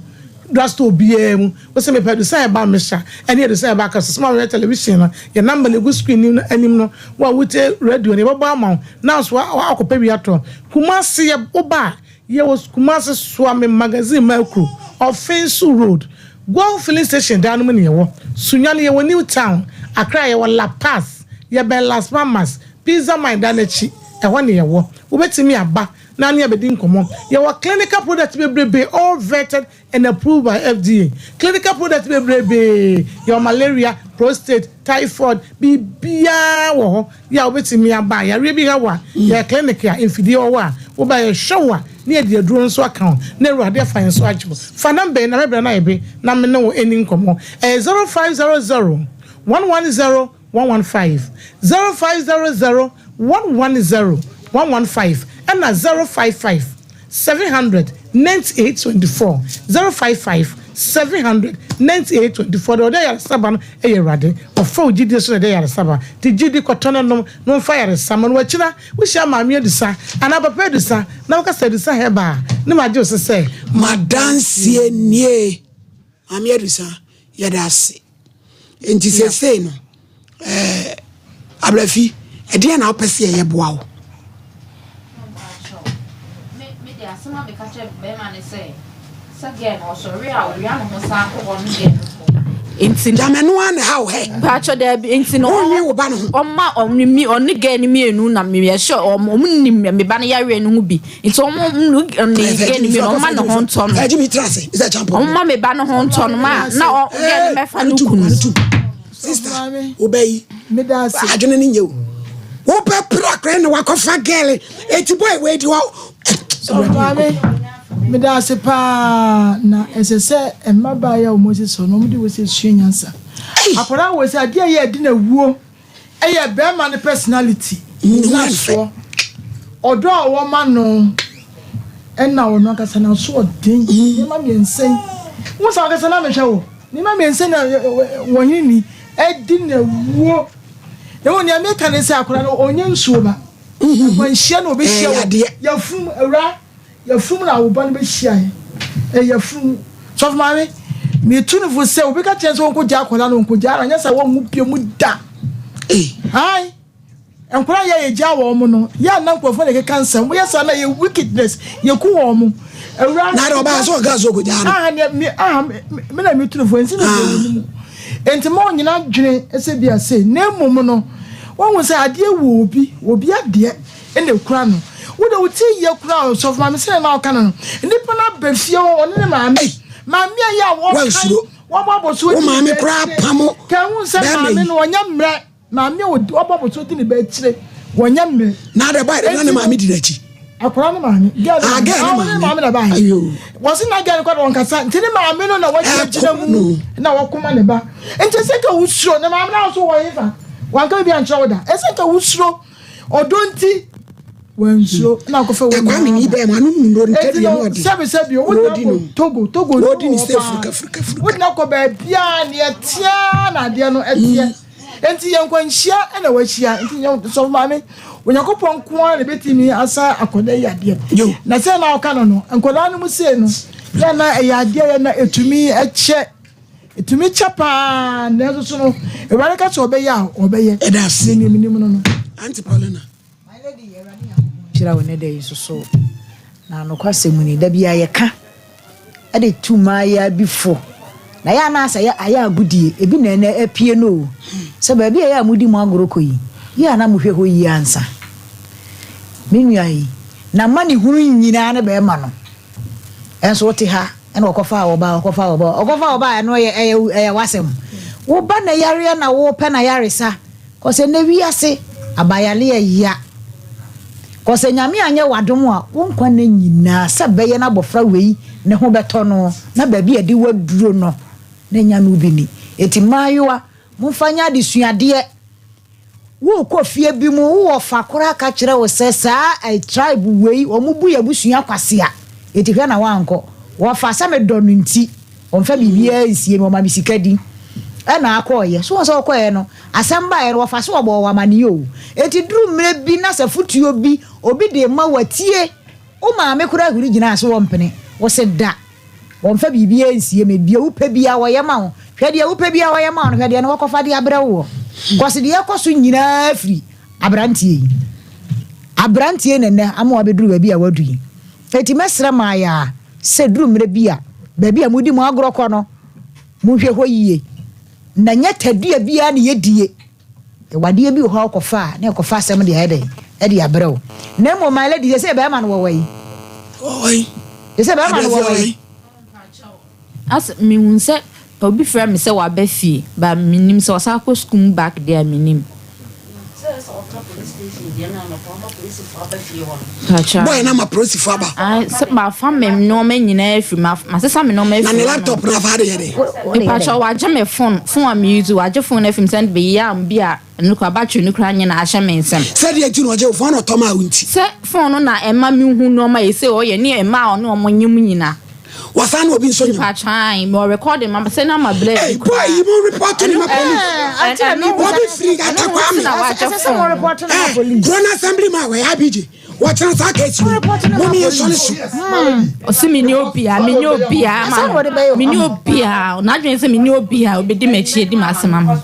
drug store biara mu, wo sɛ mepɛ adusan herbal mixture ɛne adusan herbal capsules ma wɔyɛ television no, yɛ number no egu screen no anim no, wo a wotie radio no yɛbɛbɔ ama wo na nso akɔpɛ bi atɔ. Kumasi yɛ woba a Yɛwɔ Kumasi Suame Magazine Makuro, Ɔfenso Road, Goil Filling Station dan no mu na yɛwɔ. Sunyani yɛwɔ New Town, Accra yɛwɔ La Paz, yɛbɛn Las Palmas, Pizza Mine dan no akyi, ɛhɔ na yɛwɔ. Wobɛtumi aba na ne abɛdi nkɔmmɔ. Yɛwɔ clinical product bebrebe all vetted and approved by FDA. Clinical product bebrebee, yɛwɔ malaria, prostate, typhoid, biribiara wɔ hɔ yɛ a wobɛtumi aba a yareɛ bi ha wo a, yɛyɛ clinic a mfidie wɔ hɔ a woba yɛhwɛ wo a na yɛde aduro nso aka ho na Awurade afa yɛn so agye wo. Fa number yi na mɛbrɛ no ayɛ be na me ne wo ɛni nkɔmmɔ. Ɛyɛ 0500 110 115, 0500 110 115 ɛna 055 700 98 24, 055 700 98 24. Deɛ ɔde ayaresa ba no yɛ Awurade. Ɔfa wo gyidie so na ɛde ayaresa ba. Nti gyidi kɔtɔ no nom na ɔmfa ayaresa ma no. Wakyina wohyia Maame Adusa anaa Papa Adusa na woka sɛ Adusa Herbal a, ne magye wo so sɛ. M'adanseɛ nie. Maame Adusa, yɛda ase. Nti seesei no, ɛɛ Abrafi, ɛdeɛn na wopɛ sɛ yɛyɛ boa wo? Me deɛ asɛm a meka kyerɛ bɛrima ne sɛ, Sɛ girl no ɔsɔre a owia ne ho san kɔ hɔ no deɛ no kɔ. Nti no. Gyama ɛno ara na ɛha wo hɛ. Mpakyɛ daabi nti no. Wonwe wo ba no ho. Ɔma ɔne mi ɔne girl no mmienu na mi yɛ sure ɔmo ɔmo nim me ba no yareɛ no ho bi nti ɔmo ne girl no mmienu ɔmo ma ne ho ntɔ no. Ɛgye mi tira ase sɛ champo. Ɔmo ma me ba no ho ntɔ no ma na ɔ girl no bɛfa no kunu. Sister wo bɛ yi adwene ne nyɛ o. Wo bɛ pere akora na wakɔfa girl eti boy wei di hɔ. Maame meda ase paa na ɛsɛ sɛ mmabaa yi a wɔn asi so no wɔn de wɔ sɛ sua nyansa. Akwadaa wɔ sɛ adeɛ a ɛyɛ ɛde na wuo ɛyɛ bɛrima no personality nnasoɔ ɔdɔ a wɔma no ɛna ɔno ankasa n'aso ɔden nneɛma mmiɛnsa yi wɔn sɛ ankasa na mehwɛ wo nneɛma mmiɛnsa na wɔn hene ni ɛdi na wuo na wɔn nea meka ne sɛ akwadaa no ɔnyɛ nsuo ba. Akwanhyia na ɔbɛhyia wɔ yafunu mu awura yafunu mu na wo ba no bɛhyia yɛ ɛyɛ yafunu mu sɔfo maame metu no fo sɛ obi ka kyerɛ sɛ wɔnkɔ gya akwadaa no wɔnkɔ gya no anyɛ sɛ wɔnwu pie mu da ai nkwadaa yɛ yɛ gya wɔn mo no yɛ anan nkurɔfoɔ na ɛkeka nsɛm wɔyɛ saa na yɛ wickedness yɛ ku wɔn mo awura na ɔbaa sɛ ɔka sɛ ɔkɔ gya no aha ne me aha me na metu no fo nsi na ɛwɔ ne mu nti ma ɔnyina dwene sɛ bi ase na mmom no Woahu sɛ adeɛ wɔ obi, obi adeɛ na ɛkura no. Wo deɛ wo ti yɛ koraa o, sɔfo maame sɛdeɛ na ɔka no no, nipa no aba fie hɔ, ɔne ne maame, maame a yɛ a wɔkan, wɔbɔ abɔsoɔ Wo di ne maame ba koraa akyire. pamo Ka ehu sɛ bɛrima maame yi. no ɔnyɛ mmerɛ, maame a ɔdi- ɔbɔ abɔsoɔ di ne ba akyire, wɔnyɛ mmerɛ. Na adɛ ba na ne Enti no, maame di n'akyi. Akwadaa no maame. Girl no Ah, maame. girl no Ah, ɔne ne maame. maame na baayɛ. Ayo. Wɔsi na girl no kɔ de wɔn kasa. Nti ne maame no na wɔgyina gyina Ɛko mu no. na wɔkoma ne ba. Nti ɛsɛ nka wusuro ne maame na nso wɔ hefa. Wanka bi ankyerɛ wo da. Ɛsɛ nka wusuro. Ɔdɔ nti wansuro na akɔfɛ wɔn Ɛkwa mi ni bɛɛ mu anu mu nnuro Eti ntɛdeɛ no mu ɔdi. sɛbi sɛbi o wodina Wɔdi no. kɔ Togo Togo Wɔdi ne wɔ sɛ paa. furika furika furika. Wodina kɔ baabiara neɛ teɛ na adeɛ no ɛteɛ. Enti yɛn nkwanhyia na wahyia nti yɛn sɔfo maame Onyankopɔn nko ara na ebetumi asa akwadaa yi adeɛ. Na sɛ na ɔka no no nkwadaa no mu sei no yɛ na ɛyɛ adeɛ yɛ na etumi kyɛ etumi kyɛ paa nanso so no Awurade ka sɛ ɔbɛyɛ a ɔbɛyɛ. Ɛda ase. Ne nim nim no no. Auntie Paulina. My lady, Awurade Nyankopɔn nhyira wo nnɛ da yi nso so. Na nokwasɛm mu ni, da biara yɛka de tu mmaayaa bi fo. Na yɛ a na asɛ ayɛ agodie, ebi na ɛnɛ apue no o. Sɛ baabi a ɛyɛ a modi mo agorɔ kɔ yi, yɛ a na mohwɛ hɔ yie ansa. Me nua yi, n'amanehunu nyinaa ne bɛrima no. Ɛnso wote ha, ɛna ɔkɔfaa wo ba, ɔkɔfaa wo ba, ɔkɔfaa wo ba a ɛno ɛyɛ ɛyɛ ɛyɛ w'asɛm. Wo ba na yareɛ na wopɛ n'ayaresa. Kɔsɛ nnɛ wiase abayale ɛya. Kɔsɛ Nyame anyɛ w'adom a wo nkwa nna nyinaa sɛ bɛyɛ na abɔfra wei ne ho bɛtɔ no na baabi a ɛde wo aduro no na nya no bi ni. Enti mmaayewa momfa nyɛ adesuadeɛ. Worekɔ fie bi mu wo wɔfa koraa ka kyerɛ wo sɛ saa tribe wei wɔn bu yɛ abusua kwasea enti hwɛ na woankɔ. Wɔfa sɛ medɔ no nti Ɔmfa biribiara nsie me, ɔma me sika di. Ɛna akɔeɛ. So wohu sɛ ɔkɔeɛ no, asɛm baeɛ no, wɔfa so wɔbɔɔ wo amaneɛ o. Enti duru mmerɛ bi na sɛ fotuo bi obi de rema wo a, tie. Wo maame koraa huri gyinaa so ɔmpene. Wo se da. Wɔmfa biribiara nsie me. Deɛ wopɛ biara wɔyɛ ma wo. Hwɛ deɛ wopɛ biara wɔyɛ ma wo no, hwɛ deɛ no wɔkɔfa de abrɛ woɔ. Kɔse deɛ ɛkɔ so nyinaa firi aberanteɛ yi. Aberanteɛ yi na nnɛ ama wabɛduru baabi a wadu yi. Enti mɛsrɛ Maayaa sɛ duru mmerɛ bi a, baabi a modi mo agorɔ kɔ no, monhwɛ hɔ yie, na nyɛ tadua biara na yɛdie. Yɛwɔ adeɛ bi wɔ hɔ a wokɔfa a, na yɛkɔfa asɛm de ayɛ dɛn? De abrɛ wo. Na mmom, my lady, seesei bɛrima no wɔ wɔ yi? Ɔwɔ yi. Seesei bɛrima no wɔ wɔ yi? As mehu sɛ obi frɛ me sɛ waba fie but menim sɛ ɔsan kɔ sukuu mu back deɛ a menim. Boy na ma polisifoɔ aba. Ae sɛ mafa me nneɛma nyinaa afiri ma masesa me nneɛma afiri. Na ne laptop na afa de yɛ dɛ. Mepakyɛw wagye me phone phone a me use wagye phone afiri mu sɛ bɛyɛ a bi a Ɛno koraa battery no koraa nyɛ na ahyɛ me nsam. Sɛdeɛ nti na ɔgye wo phone na ɔtɔ maa wo nti. Sɛ phone no na ɛma me hu nnoɔma a ɛsei ɔyɛ ne mmaa a ɔne ɔmo nyem nyina. Wasan ne obi nso nyem. Mepakyɛw ae mewɔ recording ma sɛ na ma blur Ei bi boy koraa. yi mo report ne ma police. Ɛno Obi firi ɛno Atakwame. nti na wagye phone no. Eh, Kuro no assembly man wɔ yɛ Abidjan. Wɔkyena saa case wei. Mom yɛ sɔre so. Ɔsi mi ni obia, mi ni obia ma no, mi ni obia. N'adwene sɛ mi ni obia obedi m'akyi edi m'asɛm ama.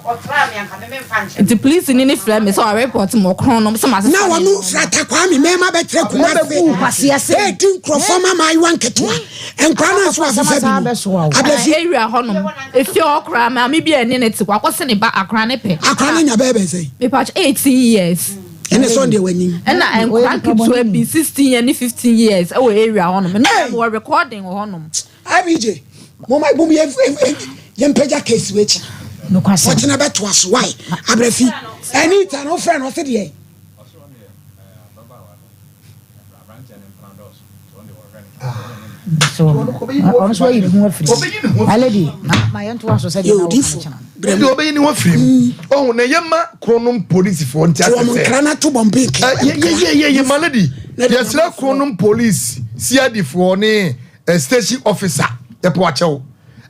Nti polisi ni ne frɛ mi sɛ ɔrepɔt mo ɔkorɔn nom sɛ ma sesa. Na wɔn frata Kwame mmarima bɛkyerɛ Kumase edi nkurɔfoɔ ma maayewa nketewa nkora no nso afefa bi mu abɛfi. Area hɔnom efie hɔ koraa maame bi a ɛne ne te wakɔsi ne ba akora ne pɛ. Akora ne nya bɛyɛ bɛn sɛn. Mepatwa 18 years. Ɛne sɛ ɔndeɛ wanyin. Ɛna nkora nketewa bi 16 years ne 15 years ɛwɔ area hɔnom. Ɛna wɔ recording wɔ hɔnom. IBJ mo ma mo yɛ yɛn mpagya case wɔ akyi. Ɔkyena bɛtoa so why abrɛfi Anita no wofrɛ no ɔse deɛ. Ɔno nso ayi ne ho afiri mu. My lady, ma yɛntoa so sɛdeɛ na woka no kyena no. Ɛde ɔbɛyi ne ho afiri mu. Ɔho na ɛyɛ ma kronom polisifoɔ nti asɛ sɛ. Wɔn nkra na to bɔmbe nkra. Yɛ yɛ my lady, yɛsrɛ kronom polisi, CID foɔ ne station officer yɛpɛ wakyɛw.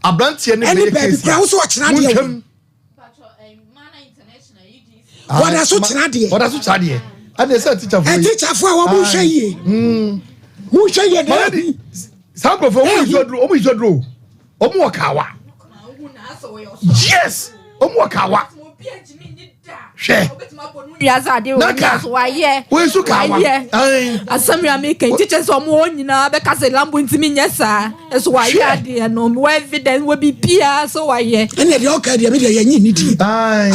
Abranteɛ ne bɛyɛ case a, montwam. Wɔda so kyerɛ adeɛ. Wɔda so kyerɛ adeɛ. Ɛna ɛsɛ tikyafoɔ yi. Tikyafoɔ a wɔn mo nhwɛ yie. Mo nhwɛ yie deɛ ɛbi. Saa nkurɔfoɔ wɔn yi aduro wɔn yi aduro wɔn wɔ kawa. Yes wɔn wɔ kawa. Hwɛ. Wiase ade wɔ Naka. so wayɛ. Wɔn nso kawa. Wayɛ. Asɛm yɛ ameka nti kyɛ sɛ ɔmo wɔn nyinaa bɛka sɛ Lambo ntumi nyɛ saa. Ɛso wayɛ adeɛ no wɔ evidence wɔ biribiara sɛ wayɛ. Ɛnna deɛ ɔka deɛ mi deɛ yɛnyi ne die.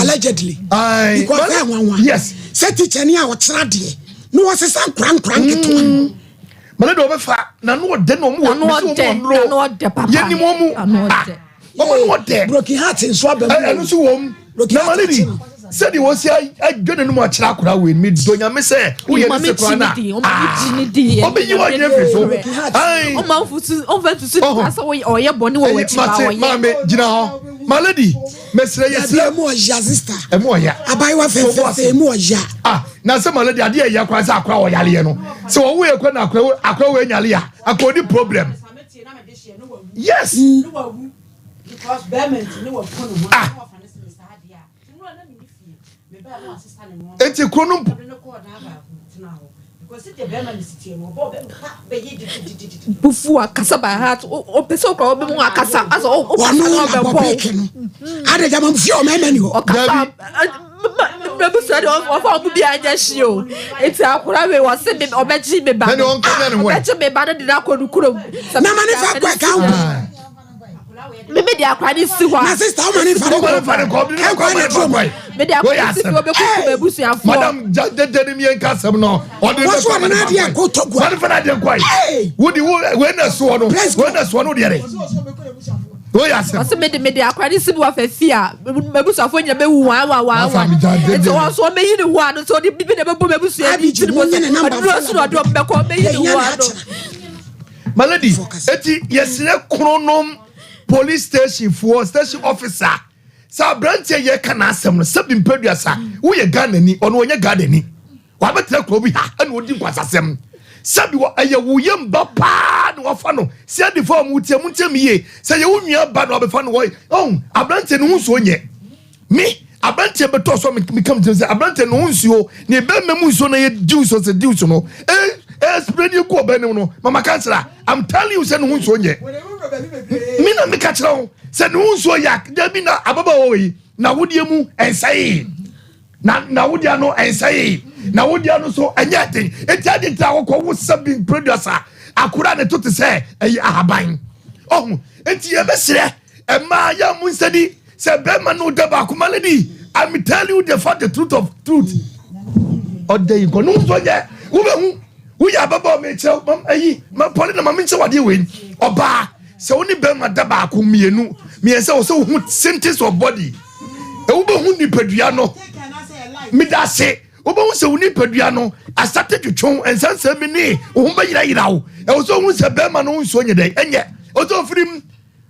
Allegedly. Because ɛ nwanwa. Yes. Sɛ teacher ni a ɔkyerɛ adeɛ na wɔsesa nkora nkora nketewa. Mane deɛ ɔbɛfa na no ɔdɛ na ɔmo wɔ Ano ɔdɛ ano ɔdɛ papa. Yɛnim ɔmo. Ano ɔdɛ. Ɔmo no ɔdɛ. Broken heart nso aba mu. Ɛno nso wɔ mu. Na ma lady sɛdeɛ wɔsi adwa n'anum akyerɛ akora wei mi dɔ nyame sɛ woyɛ ne sɛ kora na ɔbɛyi wa adwene firi so. Ɔma nfusu ɔmfa nsusu ne sɛ ɔyɛ bɔne wɔ w'akyi ba Mate ɔyɛ. maame gyina hɔ ma lady mesrɛ yɛ srɛ. Ɛmu ɔya sista. Ɛmu ɔya. Abayewa fɛfɛɛfɛ ɛmu ɔya. Ah na sɛ ma lady adeɛ ɛyɛ kora sɛ akora ɔyareɛ no sɛ ɔwo yɛ kora na akora akora wɔ anyare a akora ɔni problem. Yes. Ah. Eti kuro no mpo. Bufu akasa by heart ɔpɛ sɛ ɔkura ɔbɛ mu akasa asɛ ɔkasa na ɔbɛ bɔ. Ade jama fi ɔmɛ mɛ ni hɔ. Ɔkasa mɛbusua de ɔfa ɔmo bi anya hyi o eti akora wei wɔsi mi ɔbɛgye mi ba no ɔbɛgye mi ba no de n'akɔ ne kurom. Na ma ne fa kɔ ɛka ho. Mímí di akora ne si hɔ a. Na sista ɔma ne fa ne kɔ. Ɔma ne kɔ. Ɛkɔ ne duro mu. Mi di akora ne si hɔ bɛ kuku mɛ busuafoɔ. Madam dede ni mi yɛn ka asɛm no. Ɔde ne Wɔso ɔde n'adeɛ kɔ Togo. Ɔde fana adeɛ kɔ yi. Wodi wo wei na soɔ no. Wei na soɔ no deɛ de. Wei yɛ asɛm. Ɔsɛ mede mede akora ne si bi wɔ fɛ fi a mɛbusuafoɔ nyina bɛwu waa waa waa waa. Nti wɔn so ɔmɛyi ne ho ano nti ɔde bibi na ɛbɛbɔ mɛbusua bi ti ne bɔ sɛ ɔde ne so na ɔde ɔmo bɛkɔ ɔmɛyi ne ho ano. My lady, eti yɛsrɛ kronom police station foɔ station officer sɛ aberanteɛ yɛ ka n'asɛm no sɛbi mpɛduasa woyɛ Ghana ni ɔno ɔnyɛ Ghana ni wabɛtena kuro bi ha ɛna ɔdi nkwasasɛm sɛbi wɔ ɛyɛ wo yam ba paa na wafa no sɛ adifo a mo tie mo ntie mi yie sɛ yɛ wo nua ba na wabɛfa no wɔ ɔn aberanteɛ no ho nsuo nyɛ me aberanteɛ bɛtɔ so meka me tirim sɛ aberanteɛ no ho nsuo ne bɛrima mu nsuo na yɛ juice ɔsɛ juice no eh spray ne gu ɔbɛn no no mama kansira I'm telling you sɛ ne ho nsuo nyɛ me na meka kyerɛ wo sɛ ne ho nsuo yɛ dabi na ababaawa wɔ yi na wodeɛ mu ɛnsɛe na na wodeɛ no ɛnsɛe na wodeɛ no so ɛnyɛ den eti adi nti akɔkɔ wo sɛ bi producer akora ne to te sɛ ɛyɛ ahaban ɔho eti yɛbɛsrɛ Ɛmaa yɛ mo nsɛdi sɛ bɛrima no da baako ma lady I'm telling you the fact the truth of truth ɔda yi nkɔ no nso nyɛ wobɛhu woyɛ ababaa mekyerɛ mam ayi ma pɔle na ma menkyerɛ wadeɛ wei ɔbaa sɛ wo ne bɛrima da baako mmienu mmiɛnsa wɔ sɛ wohu symptoms of body wobɛhu nipadua no meda ase wobɛhu sɛ wo nipadua no asate twetwe nsansɛm bi ne wo ho bɛyerayera wo ɛwɔ sɛ wohu sɛ bɛrima no nsuo nyɛ dɛn ɛnyɛ ɔsɛ ɔfirim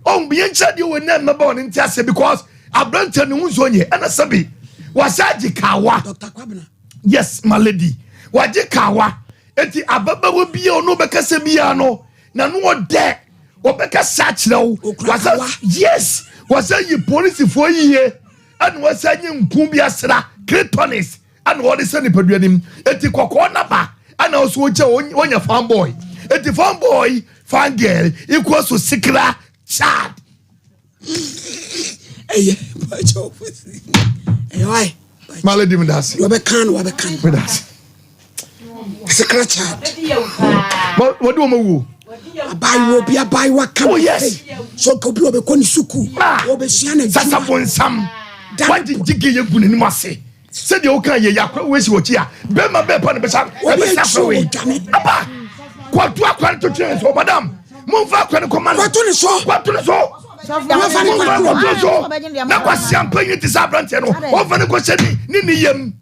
Ɔn yɛn kyerɛ deɛ wɔ nɛ mmɛbɔ ɔne nti ase because aberanteɛ ne ho nsuo nyɛ ɛna sɛbi wasa agye kawa. Yes my lady wagye kawa eti ababaawa bi a ɔno bɛkasa biara no na no ɔdɛ ɔbɛkasa akyerɛ wo wasa yes wasa yi polisifoɔ yie ɛna wasa nye nku bi asra clitoris ɛna ɔde sɛ nipadua nim eti kɔkɔɔ naba ɛna. na ɔso ɔkyɛ ɔnya fan boy. Eti fan boy, fan girl equals to sikra child. Ɛyɛ bàjẹ́ ɔfisi. Ɛyɛ wa yi. Maale di mi da ase. Wɔbɛka no wɔbɛka no. Mi da ase. Sikra child. Wɔde wɔn awu. Abaayewa bi abaayewa kama. Oh yes. So nka obi wɔbɛkɔ ne sukuu. Wɔbɛsua na Sasa bonsam. Wagye gyige yɛ gu n'anim ase. Sɛdeɛ woka yɛ yɛ akora wei si wɔ akyi a bɛrima bɛɛ pa na bɛsa Obi ɛbɛsa akyi akora wei. wɔ Aba kɔto akora no to twene so madam momfa akora no kɔma no. Kɔto ne so. Kɔto ne so. Wɔmfa ne Momfa kɔto. kɔto so. Na kwasi ampa yi te sɛ aberanteɛ no wɔmfa no kɔhyɛ ne ne ne yam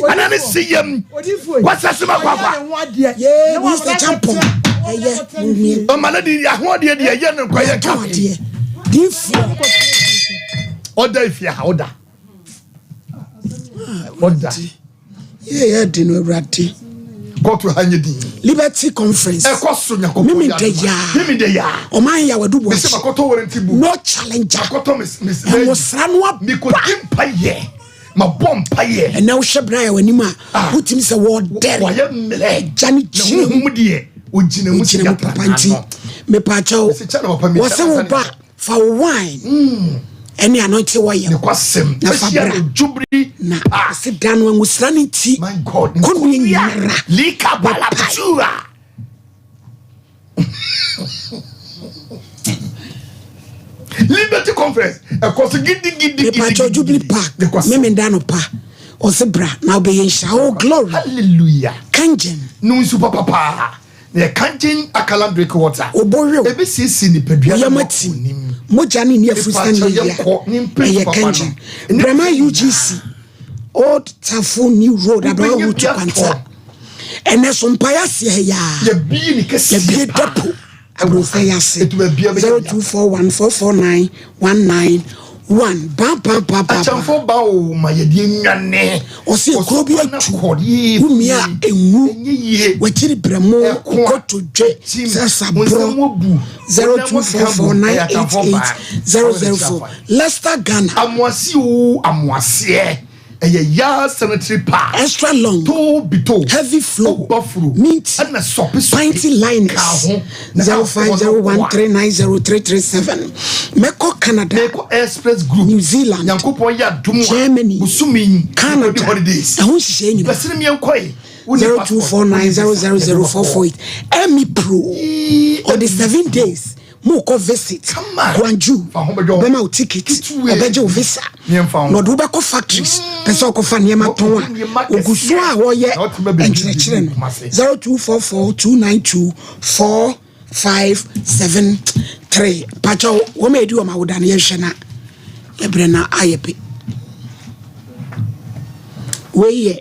anaa ne si yam. Kwasi asɛm akɔ akwa. Yee Mr. Champon. Ɛyɛ mumie. Ɔma no de ahoɔdeɛ deɛ ɛyɛ no nkɔ yɛ Tɔn adeɛ. Diifoɔ. Ɔda efie ha ɔda. Ɔda. Yee yɛ di no awurade. Kɔɔto ha nye din. Liberty conference. Ɛkɔ so nyankopɔn Mimi yɛ de adoma. yaa. Mimi de yaa. Ɔman yɛ awadu bɔ Mese makɔtɔ warranty book. No challenger. Makɔtɔ mis mis. Ɛwosra no aba. Mikɔdi mpa yɛ. Mabɔ mpa yɛ. Ɛnɛ wohwɛ bere a w'anim a wotumi sɛ wɔdɛre. Wɔyɛ mmerɛ. Agya no Na gyina mu. honhom deɛ ogyina mu Ogyina mu papa nti mepaakyɛw Mese kyɛ na papa mi wɔsɛ wo ba fa wo wine ɛne anointing wɔyɛ Nokwasɛm. na fa Ahyia bra no dwubiri. na ɔse da no angosra no nti My God. kɔnnua nyinara Lika balatura. Liberty conference. Ɛkɔ so gidigidi. Mepaakyɛw Jubilee Park memenda no pa ɔse bra na wobɛyɛ nhyira oh glory Hallelujah. Kangen No nsu papapaa. Na yɛ kangen akalan drink water. Obowew. Ebi siesie nipadua Woyam no ati mogya ne nni afurusa ne Mepaakyɛw, yɛyɛ yɛnkɔ ne mpɛ ɛyɛ papa no. Kangen Brɛma UGC Old Tafo New Road Aberewa Wobɛnya Route bi atɔ. Kwanta ɛnɛ so mpaeɛ aseɛ ha yaa Yɛbie ne kɛseɛ yɛbie paa. depo abrɔfɛ yi ase Etu baabi a bɛnya bi 0241 449 191 ba ba ba ba ba Akyɛnfo ba o ma yɛde nwane. ɔsɛ ekuro bi atu Ɔsɔfo wumia enwu Ɛnyɛ yie. wakyiri brɛmo Ɛko a, kotodwe Tim, sɛsaborɔ wo nsɛm abu. 0244988004 Leicester Ghana Amoase o amoaseɛ. Ɛyɛ yaa sanitary pad. extra long To bi to. heavy flow Bafuro. mint Ɛna sɔpe sɔpe. Panty liners Ka ho. Na 0501390337 mɛkɔ Canada Mekɔ Express Group. New Zealand Nyankopɔn yɛ adom a. Germany Bosome. Canada Yɛkɔdi holidays. ɛho nhyehyɛe nyinaa Bɛsene miɛnkɔe. Wonni passport, wonni visa, 0249000448 Emmy Pro ɔde 7 days mo kɔ visit Guangzhou Fa ho bɛdwɔ. ɔbɛma wo ticket Ketewa. ɔbɛgye wo visa Nneɛmfa ho. na ɔde wobɛkɔ factories pɛ sɛ ɔkɔfa nneɛma tɔn a Nneɛma ogu so a kɛseɛ. wɔyɛ Na ɔtumi abɛdidi nkyerɛkyerɛ no Kumase. 0244292473 pakyɛw wɔn a ɛdi wɔn awoda no yɛhwɛ na yɛbrɛ na ayɛ pe wei yɛ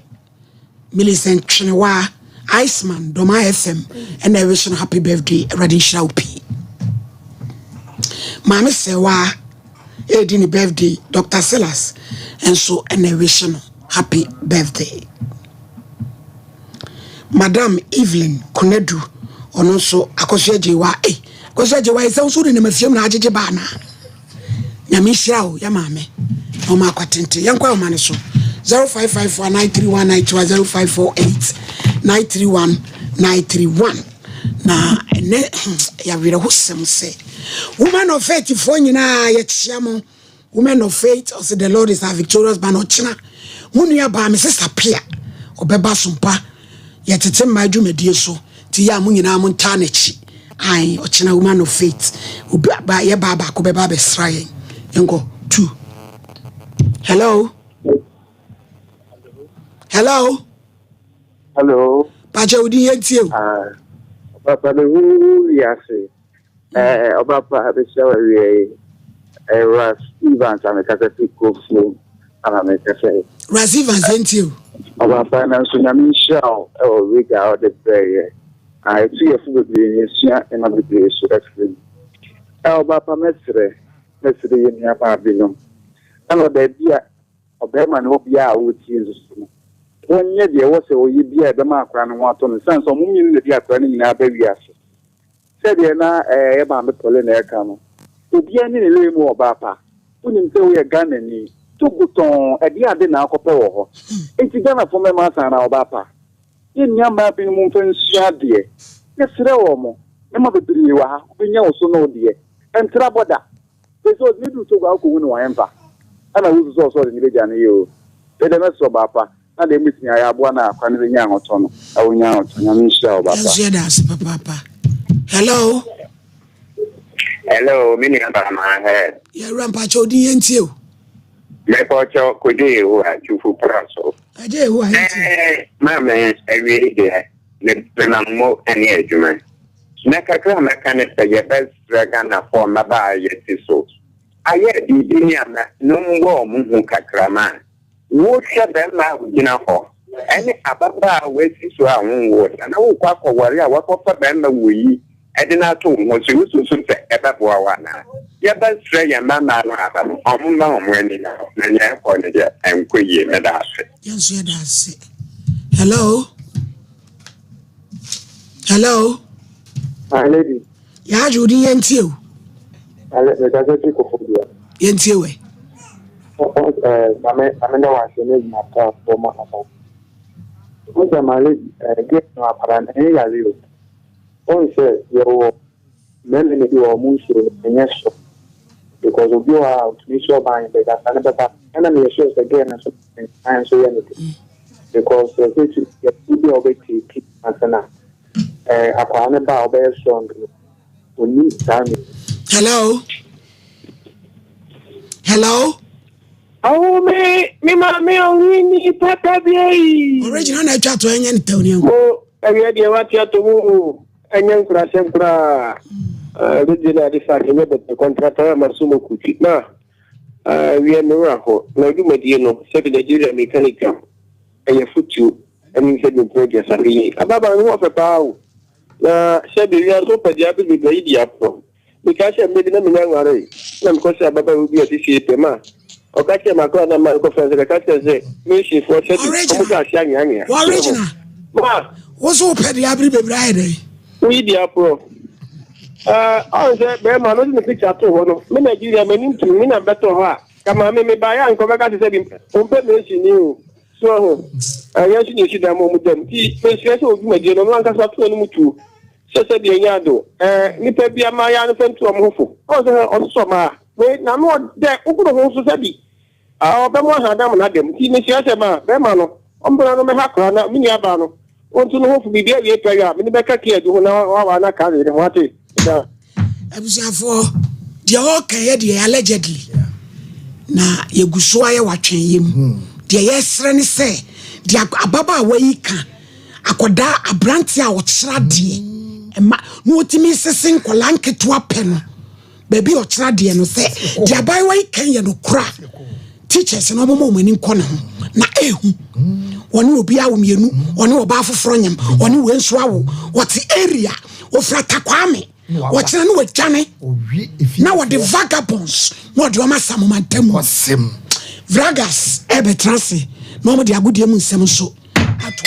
Millicent Twenewa Iceman Dɔma FM ɛna ɛwehye no happy birthday awurade nhyira wo pii maame sɛwa ɛredi ne birthday Dr. Silas nso ɛna ɛwehye no happy birthday Madam Evelyn Konadu ɔno nso akɔso agyewa eh akɔso agyewa ɛsɛ nso de nam afiam na agyegye baa na nyame nhyira wo yɛ maame na ɔma akɔ tenten yɛnkɔ ahoma no so 0554 931 931 0548 931 931 na ɛnɛ yɛawerɛhosɛm sɛ women of faith foɔ nyinaa yɛkyia mo women of faith ɔsɛ the lord is our victorious banner ɔkyena mo nua baa me sesa pia ɔbɛba so mpa yɛtete mmaa dwumadie so nti yɛ a mo nyinaa mo ntaa n'akyi ae ɔkyena woman of faith obi aba yɛ baa baako bɛba abɛsra yɛn yɛnkɔ two hello hello Hello. pakyɛ wo din yɛntie o Ah, Papa me hu wiase. Eh, ɔbapa bɛhyia wo awie yi. Eh, Ras Evans a mekasa fi Kofuo ana mekasa yi. Ras Evans yɛntie o Ɔbapa nanso Nyame nhyira wo ɛwɔ riga a ɔde brɛɛ yɛ. Ah, ɛtu yɛfo bebree na yɛsua nneɛma bebree so afiri mu. Eh, ɔbapa mɛsrɛ, mɛsrɛ yɛ nuabaa binom. Ɛna baabi a ɔbarima ne ɔbea a wɔretie nso so no, wɔnyɛ deɛ ɛwɔ sɛ ɔyɛ bi a ɛbɛma akwaraa no ho atɔ no sane sɛ ɔmo mmienu na de akwaraa no nyinaa ba wiase sɛdeɛ na ɛyɛ maame pɔle na ɛka no obiara ne ne lɛ mu ɔbaa pa wonim sɛ woyɛ Ghanani Togo tɔn ɛdeɛ ade na akɔpɛ wɔ hɔ nti Ghanafoɔ mɛma asan na ɔbaa pa. Yɛn nua mmaa binom mfa nsua adeɛ. Yɛsrɛ wɔn. Nneɛma bebree wɔ ha, wobɛnya wo so ne wo deɛ. Ɛntra bɔ da. Pɛ sɛ ɔde no duru Togo a wokɔhu no wɔ hemfa? Ɛna wosu sɛ ɔsɛ ɔde no bɛgya no yie o. Wei deɛ mɛsrɛ ɔbaa pa na deɛ mɛtumi ayɛ aboa no a akora no bɛnya ahotɔ no na ɔnya ahotɔ. Nyame nhyira wo ɔbaa Yɛn pa. nso yɛda ase papaapa. Hello. Hello, me nua baa maa hɛ. Yɛwura mpakyɛ odin yɛn tie o. Mepɔkyɛ Kojo Yehowa Twufo pra so. Agye Yehowa yɛn tie. Ɛɛ maame awiei deɛ me menam mo ne adwuma. Na kakra a mɛka ne sɛ yɛbɛsrɛ Ghanafoɔ mmabaa a yɛte so ayɛ biribi ne ama no mmɔ wɔn hu kakra ma wohwɛ bɛrima a ogyina hɔ ɛne ababaa a wasi so a wonwoo da na wokɔ akɔware a wakɔfa bɛrima wuyi ɛde no ato wo ho so wosusu sɛ ɛbɛboa wo anaa? Yɛbɛsrɛ yɛn mmammaa no aba no wɔn mma wɔn ani nna hɔ na nea ɛkɔ no deɛ ɛnkɔ yie meda ase. Yɛn nso yɛda ase. Hello. Hello. My lady. Yɛagye wo din yɛntie o. Mekasa fi Koforidua. Yɛntie wɛ. Mame mame na wase ne gyina taafoɔ ma aba. Wo sɛ my lady ɛɛ no akwadaa no ɛnyɛ yare o. Wɔn sɛ yɛwɔ mmarima no bi wɔ wɔn nsuo no ɛnyɛ so because obi wɔ hɔ a otumi sɔ ɔbaa yɛn bɛda saa no bɛba ɛna meyɛ sure sɛ girl no nso nsan nso yɛ ne de because ɛsɛ tu yɛ bi a ɔbɛtake asena ɛɛ akwaa no ba a ɔbɛyɛ strong no onni saa ne. Hello. Hello. Awo me me maame ɔnwi ni papa bi eyi. Original na atwa to ɛnyɛ ne tɛw ne ɛnko. Mo ɛwiɛ deɛ wate ato mu o ɛnyɛ nkurasɛm koraa. Ɛbɛgye na ade sa ɛnyɛ bɛtɛ kɔntrata ma so mo kuti na ɛwiɛ me wura hɔ na dwumadie no sɛbi Nigeria meka ne dwam ɛyɛ fotuo ɛne sɛbi mpere aduasa hwɛ yie ababaa no ho ɔfɛ paa o na sɛbi wiase wopɛ deɛ abɛ bebree ayi deɛ aporɔ. Mekae sɛ mmere bi na minnya nwaree, na mekɔsraa ababaawa bi a ɔte fie pɛ ma ɔka kyerɛɛ m'akwadaa na mma mekɔfrɛ no sɛ kɛka kyerɛ no sɛ Masonfoɔ sɛbi wɔn hyɛ ase anweanwea. Original. Ma. Wo so wopɛ deɛ abere bebree ayɛ dɛn? Woyi deɛ aporɔ. Ɛɛ ɔn sɛ bɛrima no de ne picture too hɔ no, me Nigeria m'anim tum, me na mbɛtɔ hɔ a, ka maame mebaeɛ a nka ɔbɛka sɛ sɛbi ɔmpɛ Mason ni o. So ahu? Ɛɛ yɛn nso na yɛsi dan ma wɔn dam. Nti mesrɛ sɛ wɔ dwumadie no ɔno ankasa to n'anom tuo. Sɛ sɛdeɛ ɛnyɛ ade o, ɛɛ, nnipa bi ama yɛ anofɛ nto wɔn ho fo. Ɔn sɛ hwɛ, ɔsosɔ mmaa. Wei, n'ano ɔdɛ, wogu ne ho so sɛ bi, aa, ɔbɛmo ahadan mu n'adam. Nti mesua sɛ ma bɛrima no, ɔmbra no mɛha koraa na me nua baa no, ɔntu ne ho fo, biribi awie pɛ yɔ a, mene bɛka kii adu ho na wawaa no aka awe ne ho, ate? Meda. Abusuafoɔ, deɛ ɔreka yɛ deɛ allegedly na yɛgu so ayɛ watwɛn yɛ mu. Deɛ yɛsrɛ ne sɛ, deɛ ababaawa yi ka, akwadaa aberanteɛ a ɔkyerɛ adeɛ ɛma na ɔtumi sese nkwadaa nketewa pɛ no baabi a ɔkyerɛ adeɛ no sɛ deɛ abaayewa yi kan yɛ no kora teachers no ɔmoma wɔn ani nkɔ ne ho na ehu wɔne obi awo mmienu wɔne ɔbaa foforɔ nyam wɔne wei nso awo wɔte area ofura takwame wɔkyerɛ no wɔadwane na wɔde vagabonds na wɔde wɔn asa mo mantam vragas ɛbɛtena ase na wɔde agodie mu nsɛm nso ato.